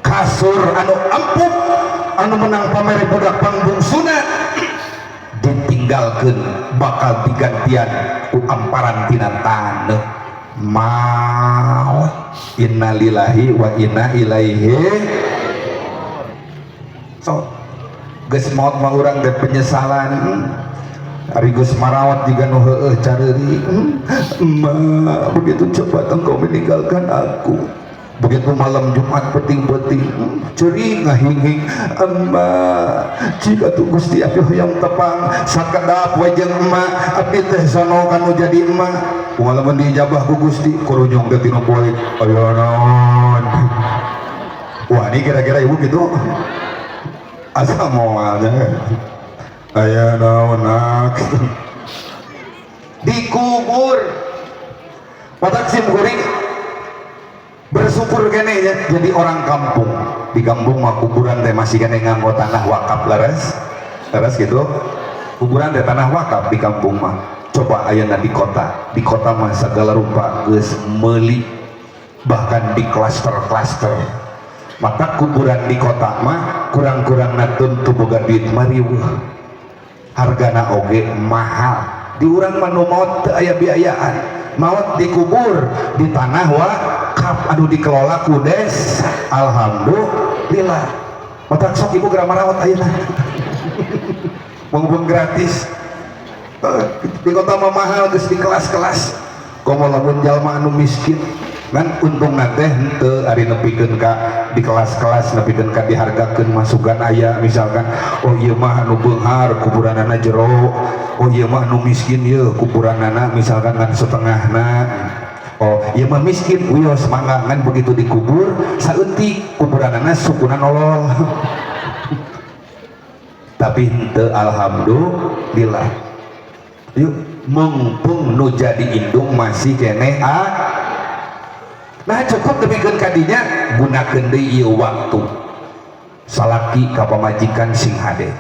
Kasur anu empuk anu menang pamere budak pangbungsuna, ditinggalkeun, bakal digantian ku amparan tina taneuh. Maut, innalillahi wa inna ilaihi. So geus maot mah urang teh penyesalan. Ari geus marawat jiga nu heueuh careuri. Emak, begitu cepat engkau meninggalkan aku. Begitu malam Jumat peting-peting ceurik ngahinghing, "Amma, jika tuh Gusti abdi hoyong tepang sakedap we jeung emak, abdi teh sono kanu jadi emak." Walaupun diijabah ku Gusti, kurunyung teh tinu poek aya naon. Wah, ini kira-kira ibu gitu asa moalnya aya naon nak dikubur. Matak sim kuring bersyukur kene ya jadi orang kampung. Di kampung mah kuburan teh masih kene nganggo tanah wakaf. Leres leres gitu, kuburan teh tanah wakaf di kampung mah. Coba ayeuna di kota, di kota mah segala rupa geus meuli, bahkan di klaster-klaster. Maka kuburan di kota mah kurang-kurang tentu boga duit mariweuh, hargana oge mahal. Di urang mah nu maot teu aya biayaan, maot dikubur di tanah wakaf anu dikelola ku desa. Alhamdulillah. Matak sok ibu geura marawat ayeuna, mumpung gratis. Di kota mah mahal, geus di kelas-kelas. Komo lamun jalma anu miskin kan untung teh henteu ari nepikeun ka di kelas-kelas, nepikeun ka dihargakeun masukan aya misalkan, oh ieu mah anu beunghar kuburanana jero, oh ieu mah anu miskin ieu kuburanana misalkan ngan setengahna, oh ieu mah miskin wios mangga. Ngan begitu dikubur saeutik kuburanana, sukuna nolol. Tapi henteu, alhamdulillah. Yuk, mumpung nu jadi indung masih keneh ah. Nah, cukup demikian kadinya gunakeun deui ieu waktu. Salaki ka pamajikan sing hade,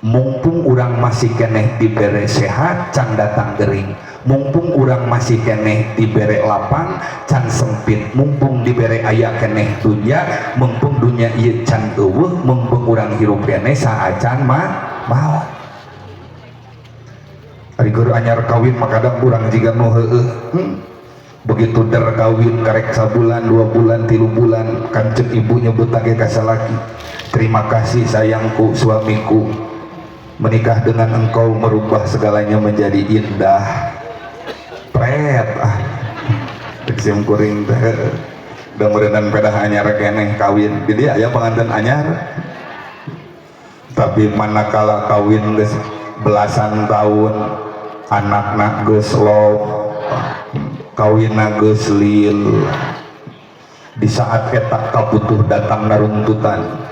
mumpung urang masih keneh dibere sehat can datang gering, mumpung urang masih keneh dibere lapang can sempit, mumpung dibere aya keneh dunya, mumpung dunya ieu can euweuh, mumpung urang hirup keneh saacan mah maot. Ari keur anyar kawin mah kadang urang jiga nu heueuh. Begitu der kawin karek sabulan, 2 bulan, 3 bulan, kancet ibu nyebut lagi ka salaki, "Terima kasih sayangku, suamiku, menikah dengan engkau merubah segalanya menjadi indah." Pret ah, sim kuring teh da meureunan pedah anyar keneh kawin, jadi aya pengantin anyar. Tapi manakala kawin geus belasan tahun, anakna geus lop, kawinna geus lil, di saat eta kabutuh datang naruntutan.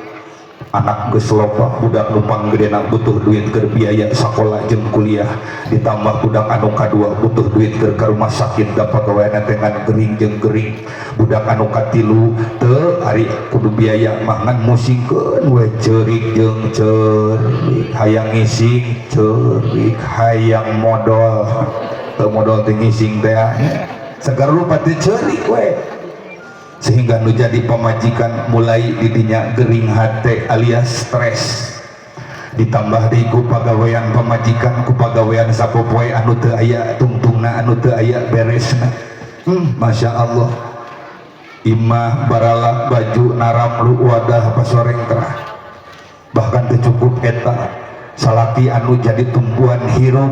Anak geus loba, budak nu panggedena butuh duit keur biaya sakola jeung kuliah, ditambah budak anu kadua butuh duit keur ka rumah sakit, da pagaweana teh ngan gering jeung gering, budak anu katilu teu ari kudu biaya mah ngan musingkeun we, ceurik jeung ceurik, hayang ngising ceurik, hayang modol teu modol teh ngising teh, segala rupa teh ceurik we, sehingga nu jadi pamajikan mulai didinya gering hate alias stres, ditambah deui ku pagawean pamajikan, ku pagawean sapopoe anu teu aya tungtungna, anu teu aya beresna. Masya Allah, imah barala, baju naramlu, wadah pasoreng terah. Bahkan teu cukup eta, salaki anu jadi tumbuhan hirup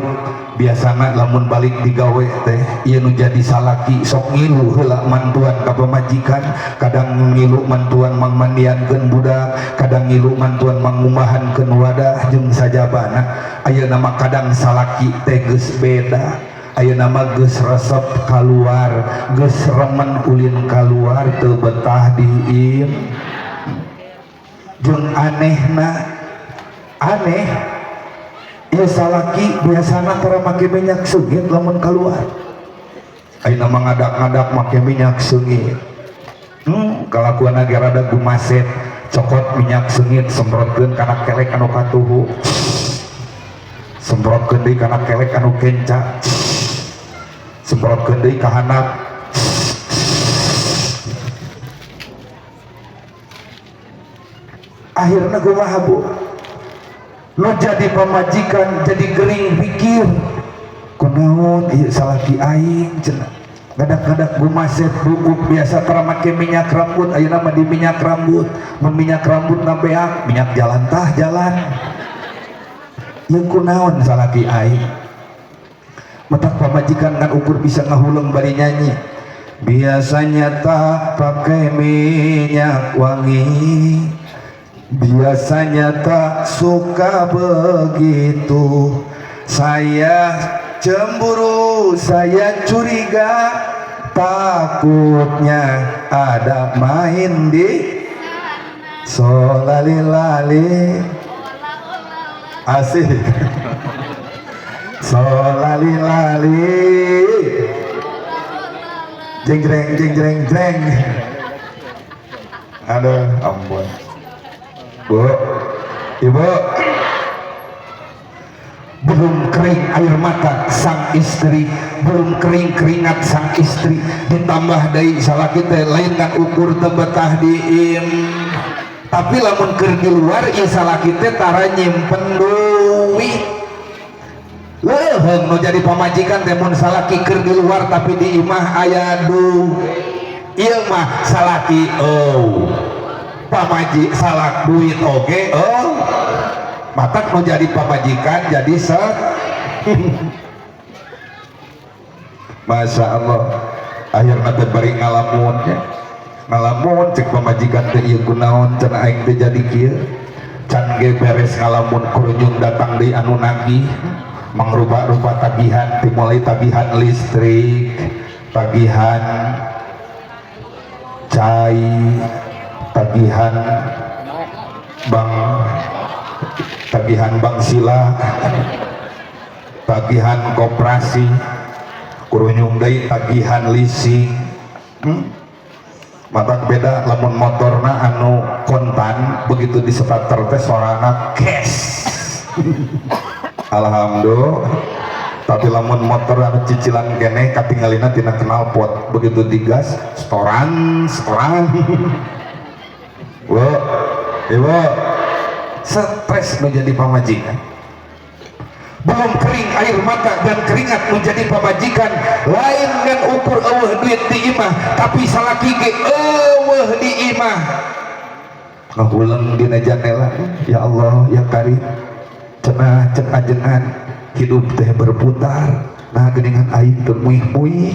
biasana lamun balik digawe teh ieu nu jadi salaki sok ngilu heula mantuan ka pamajikan. Kadang ngilu mantuan mangmandiankeun budak, kadang ngilu mantuan mangumbahankeun wadah jeung sajabana. Ayeuna mah kadang salaki teh geus beda, ayeuna mah geus resep kaluar, geus remen ulin kaluar, teu betah di im. Jeung anehna aneh ya, salaki biasana tara make minyak seungit lamun keluar, ayeuna mah ngadak-ngadak make minyak seungit. Kalakuan ge rada gumaset, cokot minyak seungit semprotkeun kana kelek anu katuhu, semprotkeun deui kana kelek anu kenca, semprotkeun deui ka handap. Akhirna kumaha, Bu? Nu jadi pamajikan jadi gering pikir, kunaon ieu salaki aing cenah ngadak-ngadak gumaset buuk, biasa tara make minyak rambut, ayeuna mah di minyak rambut, mun minyak rambut na beak, minyak jalan tah jalan. Ieu kunaon salaki aing? Matak pamajikan kan ukur bisa ngahuleng bari nyanyi. Biasanya tak pakai minyak wangi, biasanya tak suka begitu. Saya cemburu, saya curiga, takutnya ada main di solalilali. Asik. Solalilali jeng jreng jeng jreng jreng. Aduh, ampun. Bu, ibu, belum kering air mata sang istri, belum kering keringat sang istri, ditambah deui salaki teh lain ngan ukur teu betah diim, tapi lamun keur di luar ieu salaki teh tara nyimpen duit. Leuheung nu jadi pamajikan teh mun salaki keur di luar tapi di imah aya duit. Ieu mah salaki oh pamaji salak duit oge oh matak nu jadi pamajikan jadi set. Masya Allah, akhirna teh bari ngalamun nya, ngalamun cek pamajikan teh ieu kunaon cenah aing teh jadi kieu. Can ge beres ngalamun kurunyung datang deui anu nagih, mangrupa-rupa tagihan, dimulai tagihan listrik, tagihan cai, tagihan bank, tagihan bank sila, tagihan koperasi, kurunyung deui tagihan leasing. Matak beda lamun motorna anu kontan begitu di starter teh sorana cash. Alhamdulillah. Tapi lamun motor anu cicilan keneh katingalina tina knalpot, begitu digas setoran setoran. Bu, ibu, stres menjadi pamajikan. Belum kering air mata dan keringat menjadi pamajikan, lain ngan ukur eueuh duit di imah, tapi salaki ge eueuh di imah. Ngahuleng dina janela, ya Allah ya Karim, cenah cek ajengan hidup teh berputar, nah geuningan aing teu muih-muih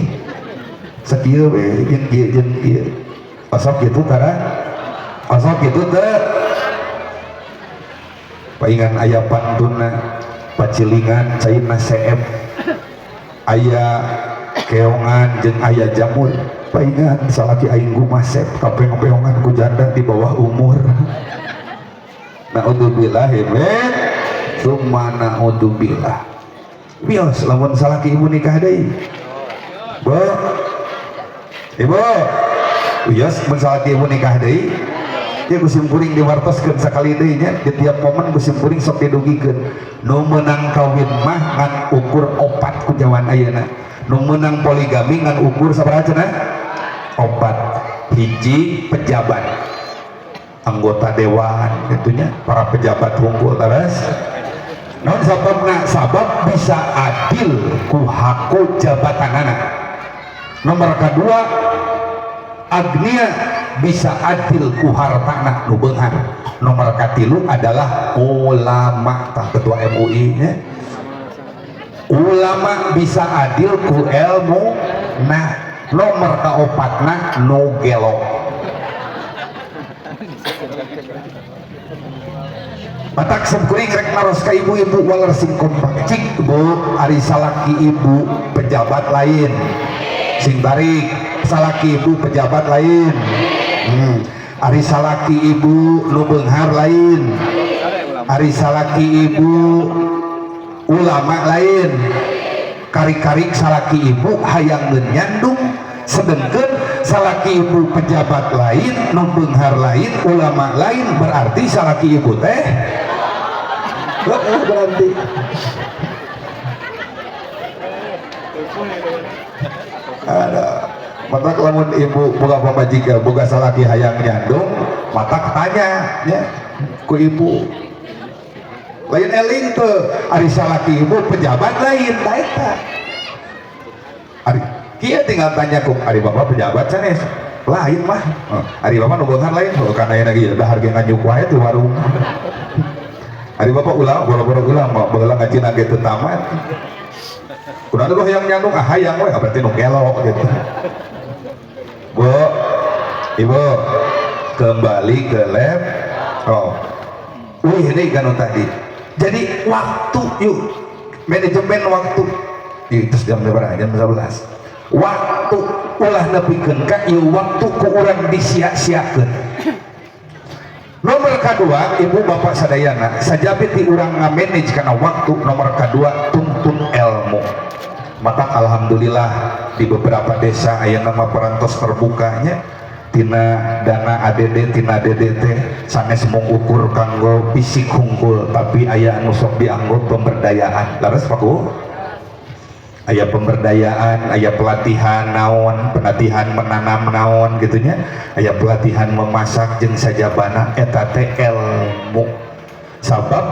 sakieu we jeung kieu jeung kieu. Osok kitu tara, osok kitu teh. Paingan aya pantunna pacilingan caina CM, aya keongan jeung aya jamur. Paingan salaki aing gumasep kapeong-peongan ku janda di bawah umur. Naudzubillah min summa naudzubillah. Wios lamun salaki ibu nikah deui. Bu, ibu, wios mun salaki ibu nikah deui. Ya ku simkuring diwartoskeun sakali deui nya, di tiap momen ku simkuring sok didugikeun. Nu meunang kawin mah ngan ukur opat ku jaman ayeuna. Nu meunang poligami ngan ukur sabaraha cenah? Opat. Hiji pejabat, anggota dewan itunya para pejabat unggul teras. Naon sababna? Sabab bisa adil ku haku jabatanana. Nomor kedua, agnia bisa adil ku hartana nu beunghar. Nomor katilu adalah ulama, tah ketua MUI nya. Ulama bisa adil ku ilmu. Nah, nomor kaopatna nu gelo. Matak simkuring rek naros ka ibu-ibu waler sing kompak. Cik bu, ari salaki ibu pejabat lain. Sing tarik salaki ibu pejabat lain. Ari salaki ibu nu beunghar lain. Ari salaki ibu ulama lain. Karik-karik salaki ibu hayang nyandung, sedengkeun salaki ibu pejabat lain, nu beunghar lain, ulama lain, berarti salaki ibu teh berarti ada. Matak lamun ibu boga pamajikan boga salaki hayang nyandung, matak tanya ya ku ibu. Lain eling teu, ari salaki ibu pejabat lain ta eta. Ari kieu tinggal tanya ku ari bapak pejabat sanes. Lain mah. Ari bapak nu beunghar lain, heuh kana ayeuna ge dahar ge nganyuk wae ti warung. Ari bapak ulama, boro-boro ulama, baheula ngajina ge teu tamat. Kunaon hayang nyandung, ah hayang we, berarti nu gelo gitu. Bu, Ibu, kembali ke laptop. Wih, ini kan tadi. Jadi waktu, yuk, manajemen waktu. Itu jam berapa? Jam 11. Waktu ulah nepikeun ka ieu waktu ku urang disia-siakeun. Nomor kedua, Ibu Bapak sadayana, sajabi ti urang ngamanage kana waktu, nomor kedua tuntut ilmu. Maka alhamdulillah di beberapa desa aya nama parantos terbukanya tina dana ADD, tina DDT, sanes mung ukur kanggo fisik hungkul, tapi aya anu sok dianggo pemberdayaan. Leres, Pak Bu? Aya pemberdayaan, aya pelatihan naon, pelatihan menanam naon gitunya, aya pelatihan memasak jeung sajabana, eta teh ilmu. Sabab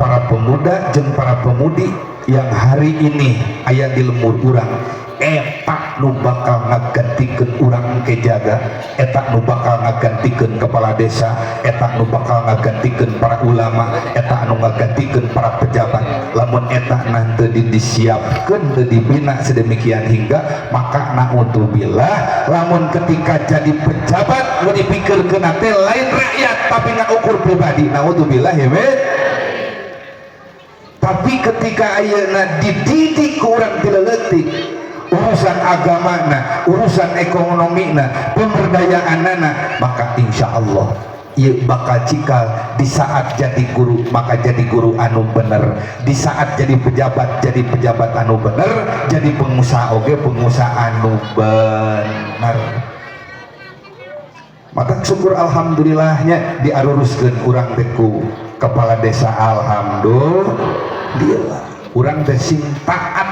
para pemuda jeung para pemudi yang hari ini aya di lembur urang, eta nu bakal ngagantikeun urang ke jaga, eta nu bakal ngagantikeun kepala desa, eta nu bakal ngagantikeun para ulama, eta nu ngagantikeun para pejabat. Lamun eta nanti disiapkeun, teu dibina sedemikian hingga, maka naudzubillah lamun ketika jadi pejabat nu dipikirkeun teh lain rakyat tapi ngukur pribadi, naudzubillah ya men. Tapi ketika ayeuna dididik ku urang ti leutik urusan agamana, urusan ekonomina, pemberdayaanana, maka insya Allah ieu bakal cikal di saat jadi guru, maka jadi guru anu bener, di saat jadi pejabat, jadi pejabat anu bener, jadi pengusaha oge pengusaha anu bener. Maka syukur alhamdulillahnya diaruruskeun urang teh ku kepala desa, alhamdulillah. Urang teh sing taat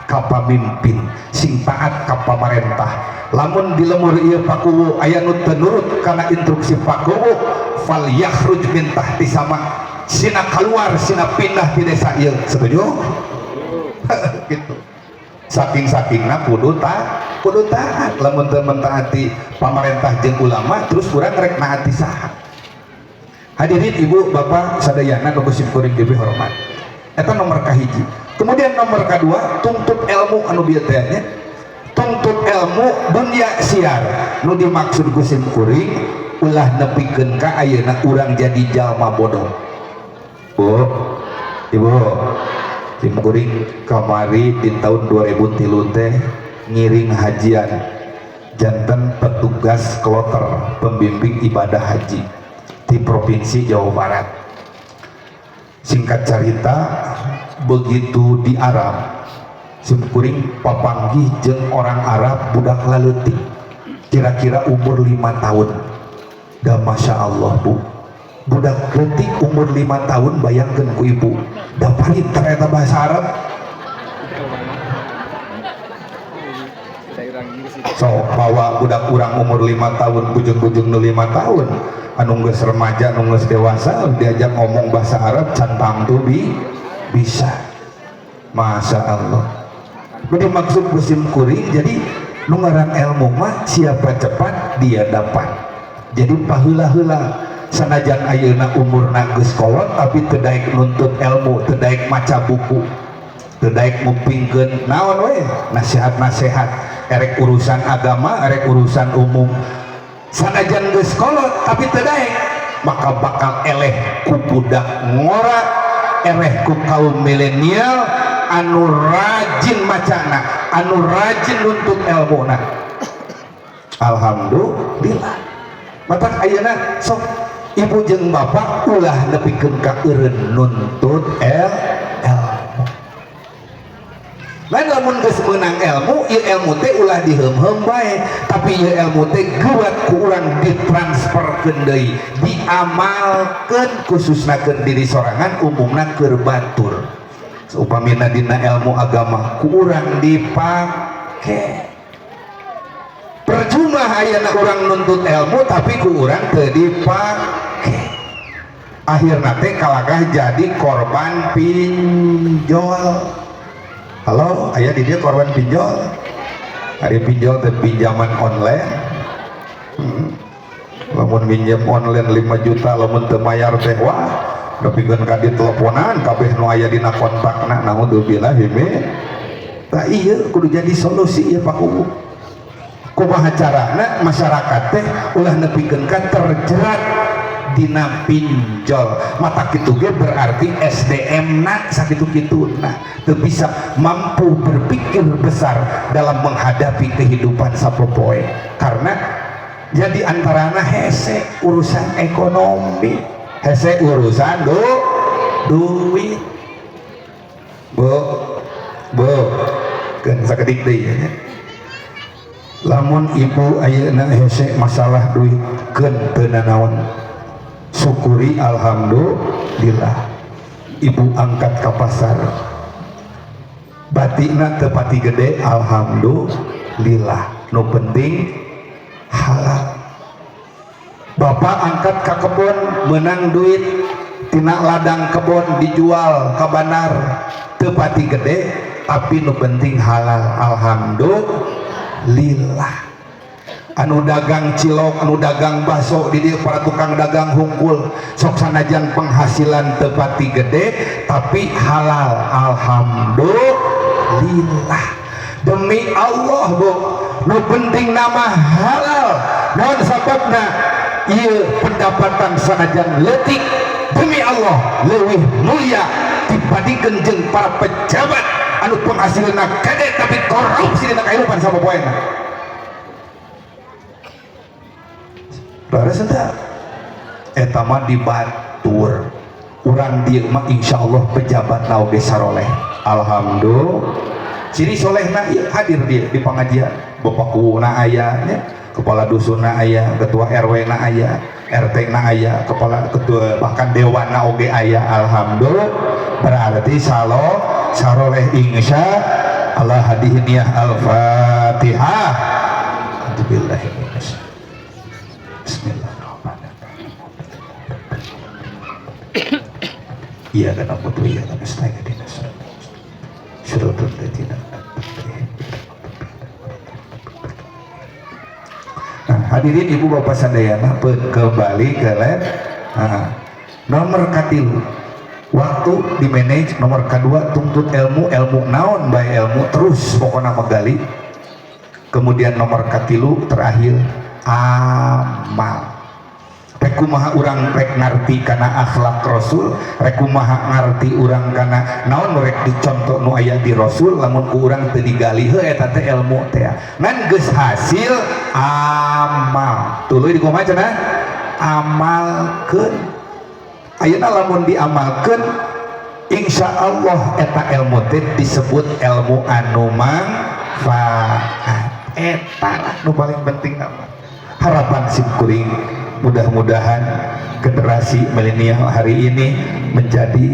ka pamimpin, sing taat ka pamarentah. Lamun di lemur ieu Pakuwu aya nu teu nurut kana instruksi Pakuwu, fal yakhruj min tahti sama, sina keluar, sina pindah di desa ieu. Setuju? Gitu. Saking-sakingna kudu taat. Lamun teu mentaati pamarentah jeung ulama, terus urang rek naati saha? Hadirin Ibu Bapak sadayana nu sim kuring dipihormat, eta nomor kahiji. Kemudian nomor kedua, tuntut ilmu anu bieu teh nya, tuntut ilmu dunia siar. Nu dimaksud ku sim kuring, ulah nepikeun ka ayeuna urang jadi jalma bodoh. Bu, Ibu, sim kuring kamari di tahun 2003 teh ngiring hajian, janten petugas kloter pembimbing ibadah haji di Provinsi Jawa Barat. Singkat cerita, begitu di Arab simkuring papanggih jeung orang Arab, budak laleutik kira-kira umur 5 tahun. Dan Masya Allah, Bu, budak leutik umur 5 tahun, bayangkan ku Ibu, dah pinter eta bahasa Arab. So bawa budak urang umur 5 tahun, bujung-bujung nu 5 tahun, anu geus remaja, anu geus dewasa, diajak ngomong bahasa Arab can tangtu bisa. Masya Allah. Jadi maksud musim kuring, jadi nu ngaran ilmu mah siapa cepat dia dapat. Jadi paheula-heula, sanajan ayeuna umurna geus kolot tapi teu daek nuntut ilmu, teu daek maca buku, teu daek ngupingkeun naon we nasihat-nasihat, erek urusan agama, erek urusan umum, sanajan geus kolot tapi teu daek, maka bakal eleh ku budak ngora, eleh ku kaum milenial anu rajin macana, anu rajin nuntut ilmuna. Alhamdulillah. Matak ayeuna sok Ibu jeung Bapak ulah nepikeun ka eureun nuntut ilmu. Lain lamun geus meunang ilmu, ieu ilmu teh ulah diheum-heum bae, tapi ieu ilmu teh geuat ku urang ditransferkeun deui, diamalkeun, khususna keur diri sorangan, umumna keur batur. Upamina dina ilmu agama ku urang dipake, percuma ayeuna urang nuntut ilmu tapi ku urang teu dipake. Akhirna teh kalagah jadi korban pinjol. Halo, aya di dieu korban pinjol? Ari pinjol teh pinjaman online. Lamun minjem online 5 juta, lamun teu mayar teh, wah, nepikeun ka diteleponan kabeh nu aya dina kontakna, naudzubillah min. Tah, ieu kudu jadi solusi ieu, Pak Kuwu. Kumaha carana masyarakat teh ulah nepikeun ka terjerat dina pinjol. Mata kitu ge berarti SDM na sakitu-kitu nah teu bisa mampu berpikir besar dalam menghadapi kehidupan sapopoe, karena jadi antarana hese urusan ekonomi, hese urusan duit. Bu, bu, keun sakedik deui nya. Lamun ibu ayeuna hese masalah duit, keun teu nanaon, syukuri alhamdulillah. Ibu angkat ke pasar, batikna teu pati gede, alhamdulillah, nu penting halal. Bapak angkat ke kebun, menang duit tina ladang kebun, dijual ke bandar, teu pati gede tapi nu penting halal, alhamdulillah. Anu dagang cilok, anu dagang bakso di dieu, para tukang dagang hungkul, sok sanajan penghasilan teu pati gede tapi halal, alhamdulillah. Demi Allah, Bu, nu penting nama halal. Naon sababna? Ieu pendapatan sanajan leutik, demi Allah leuwih mulia dibandingkeun jeung para pejabat anu penghasilanna gede tapi korupsi dina kehidupan sapopoena. Leres henteu? Eta mah di batur. Urang dieu mah insyaallah pejabat na oge saroleh, alhamdulillah. Ciri solehna ieu hadir dia di pengajian, bapak kuwuna aya nya, kepala dusunna aya, ketua RW na aya, RT na aya, kepala ketua bahkan dewan na oge aya, alhamdulillah. Berarti saroleh insya Allah. Hadihi niyah, al-Fatihah. Alhamdulillah. Bismillahirrahmanirrahim. Iyyaka na'budu wa iyyaka nasta'in ihdinas siratal ladzina an'amta 'alaihim. Nah, hadirin ibu bapak sadayana, kembali ke lab. Nah, nomor katilu waktu di manage, nomor kedua tuntut ilmu, ilmu naon bae, ilmu terus pokoknya menggali. Kemudian nomor katilu terakhir amal. Rek kumaha urang rek ngarti kana akhlak Rasul, rek kumaha ngarti urang kana naon rek dicontoh nu aya di Rasul, lamun ku urang teu digali heuh eta teh ilmu teh ngan geus hasil amal. Tuluy di kumaha cenah? Amalkeun. Ayeuna lamun diamalkeun, insya Allah eta ilmu teh disebut ilmu anu manfaat. Eta lah nu paling penting mah. Harapan simkuring mudah-mudahan generasi milenial hari ini menjadi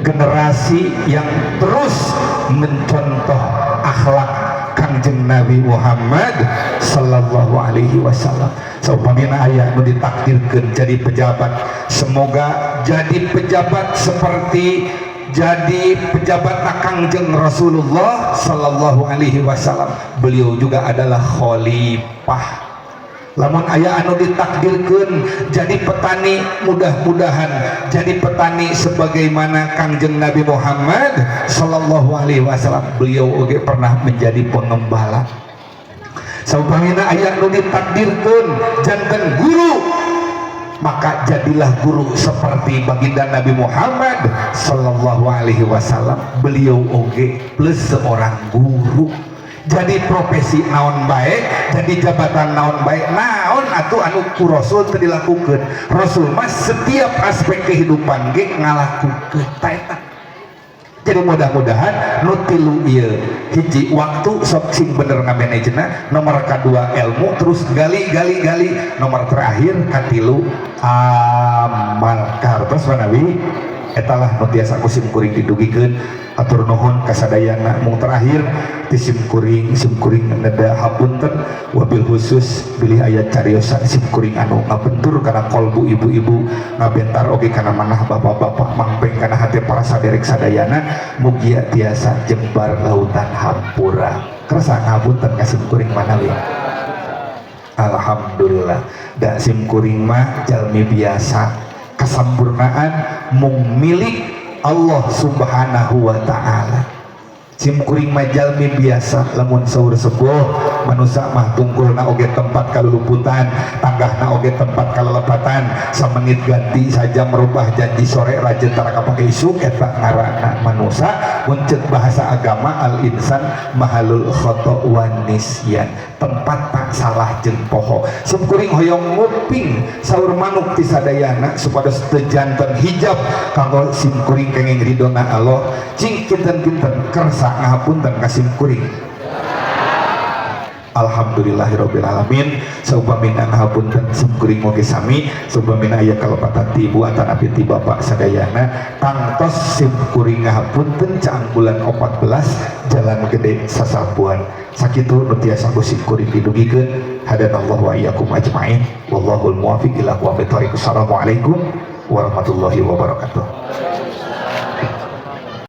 generasi yang terus mencontoh akhlak Kangjeng Nabi Muhammad sallallahu alaihi wasallam. Saupamina aya nu ditakdirkeun jadi pejabat, semoga jadi pejabat seperti jadi pejabat Kangjeng Rasulullah sallallahu alaihi wasallam. Beliau juga adalah khalifah. Lamun aya anu ditakdirkeun jadi petani, mudah-mudahan jadi petani sebagaimana Kangjeng Nabi Muhammad sallallahu alaihi wasallam. Beliau oge pernah menjadi pengembala. Saupamina aya anu ditakdirkeun janten guru, maka jadilah guru seperti baginda Nabi Muhammad sallallahu alaihi wasallam. Beliau oge plus seorang guru. Jadi profesi naon baik, jadi jabatan naon baik, naon atuh anu ku Rasul teu dilakukeun. Rasul mah setiap aspek kehidupan ge ngalakukeun ta eta. Jadi mudah-mudahan nu tilu ieu, hiji waktu sok sing bener ngamanagena, nomor kadua ilmu terus gali gali gali, nomor terakhir katilu amal. Kahartos manawi eta lah nu tiasa ku sim kuring didugikeun. Atur nuhun kasadayana. Mung terakhir ti sim kuring, sim kuring neda hapunten wabil khusus bilih aya cariosan sim kuring anu ngabentur kana kolbu ibu-ibu, ngabentar oge kana manah bapak-bapak, mangpeng kana hati para saderek sadayana, mugia tiasa jembar lautan hampura. Kersa ngapunten ka sim kuring manawi. Alhamdulillah, da sim kuring mah jalmi biasa, kesempurnaan mung milik Allah Subhanahu wa ta'ala. Sim kuring mah jalmi biasa, lamun saur sepuh Manusia mah tungkulna oge tempat kaluluputan, tanggahna oge tempat kalelepatan. Samenit ganti saja merubah janji, sore rajin tara kapake isuk. Eta ngaranna manusia. Mun ceuk bahasa agama, al insan mahalul khoto wan nisyan, tempat tak salah jeung poho. Sim kuring hoyong nguping saur manuk ti sadayana supados teu janten hijab kanggo sim kuring kenging ridona Allah. Cing kinten-kinten kersa ngahapunten ka sim kuring. Alhamdulillahirabbil alamin. Saupamina ngahapunten sim kuring oge sami, saupamina aya kalepatan ti ibu atanapi ti bapak sadayana, tangtos sim kuring ngahapunten. Caang bulan 14 jalan gede sasampuan. Sakitu nu tiasa ku sim kuring didugikeun. Hadanallahu wa iyyakum ajmain, wallahul muwafiq ila aqwamit thoriq. Assalamualaikum warahmatullahi wabarakatuh.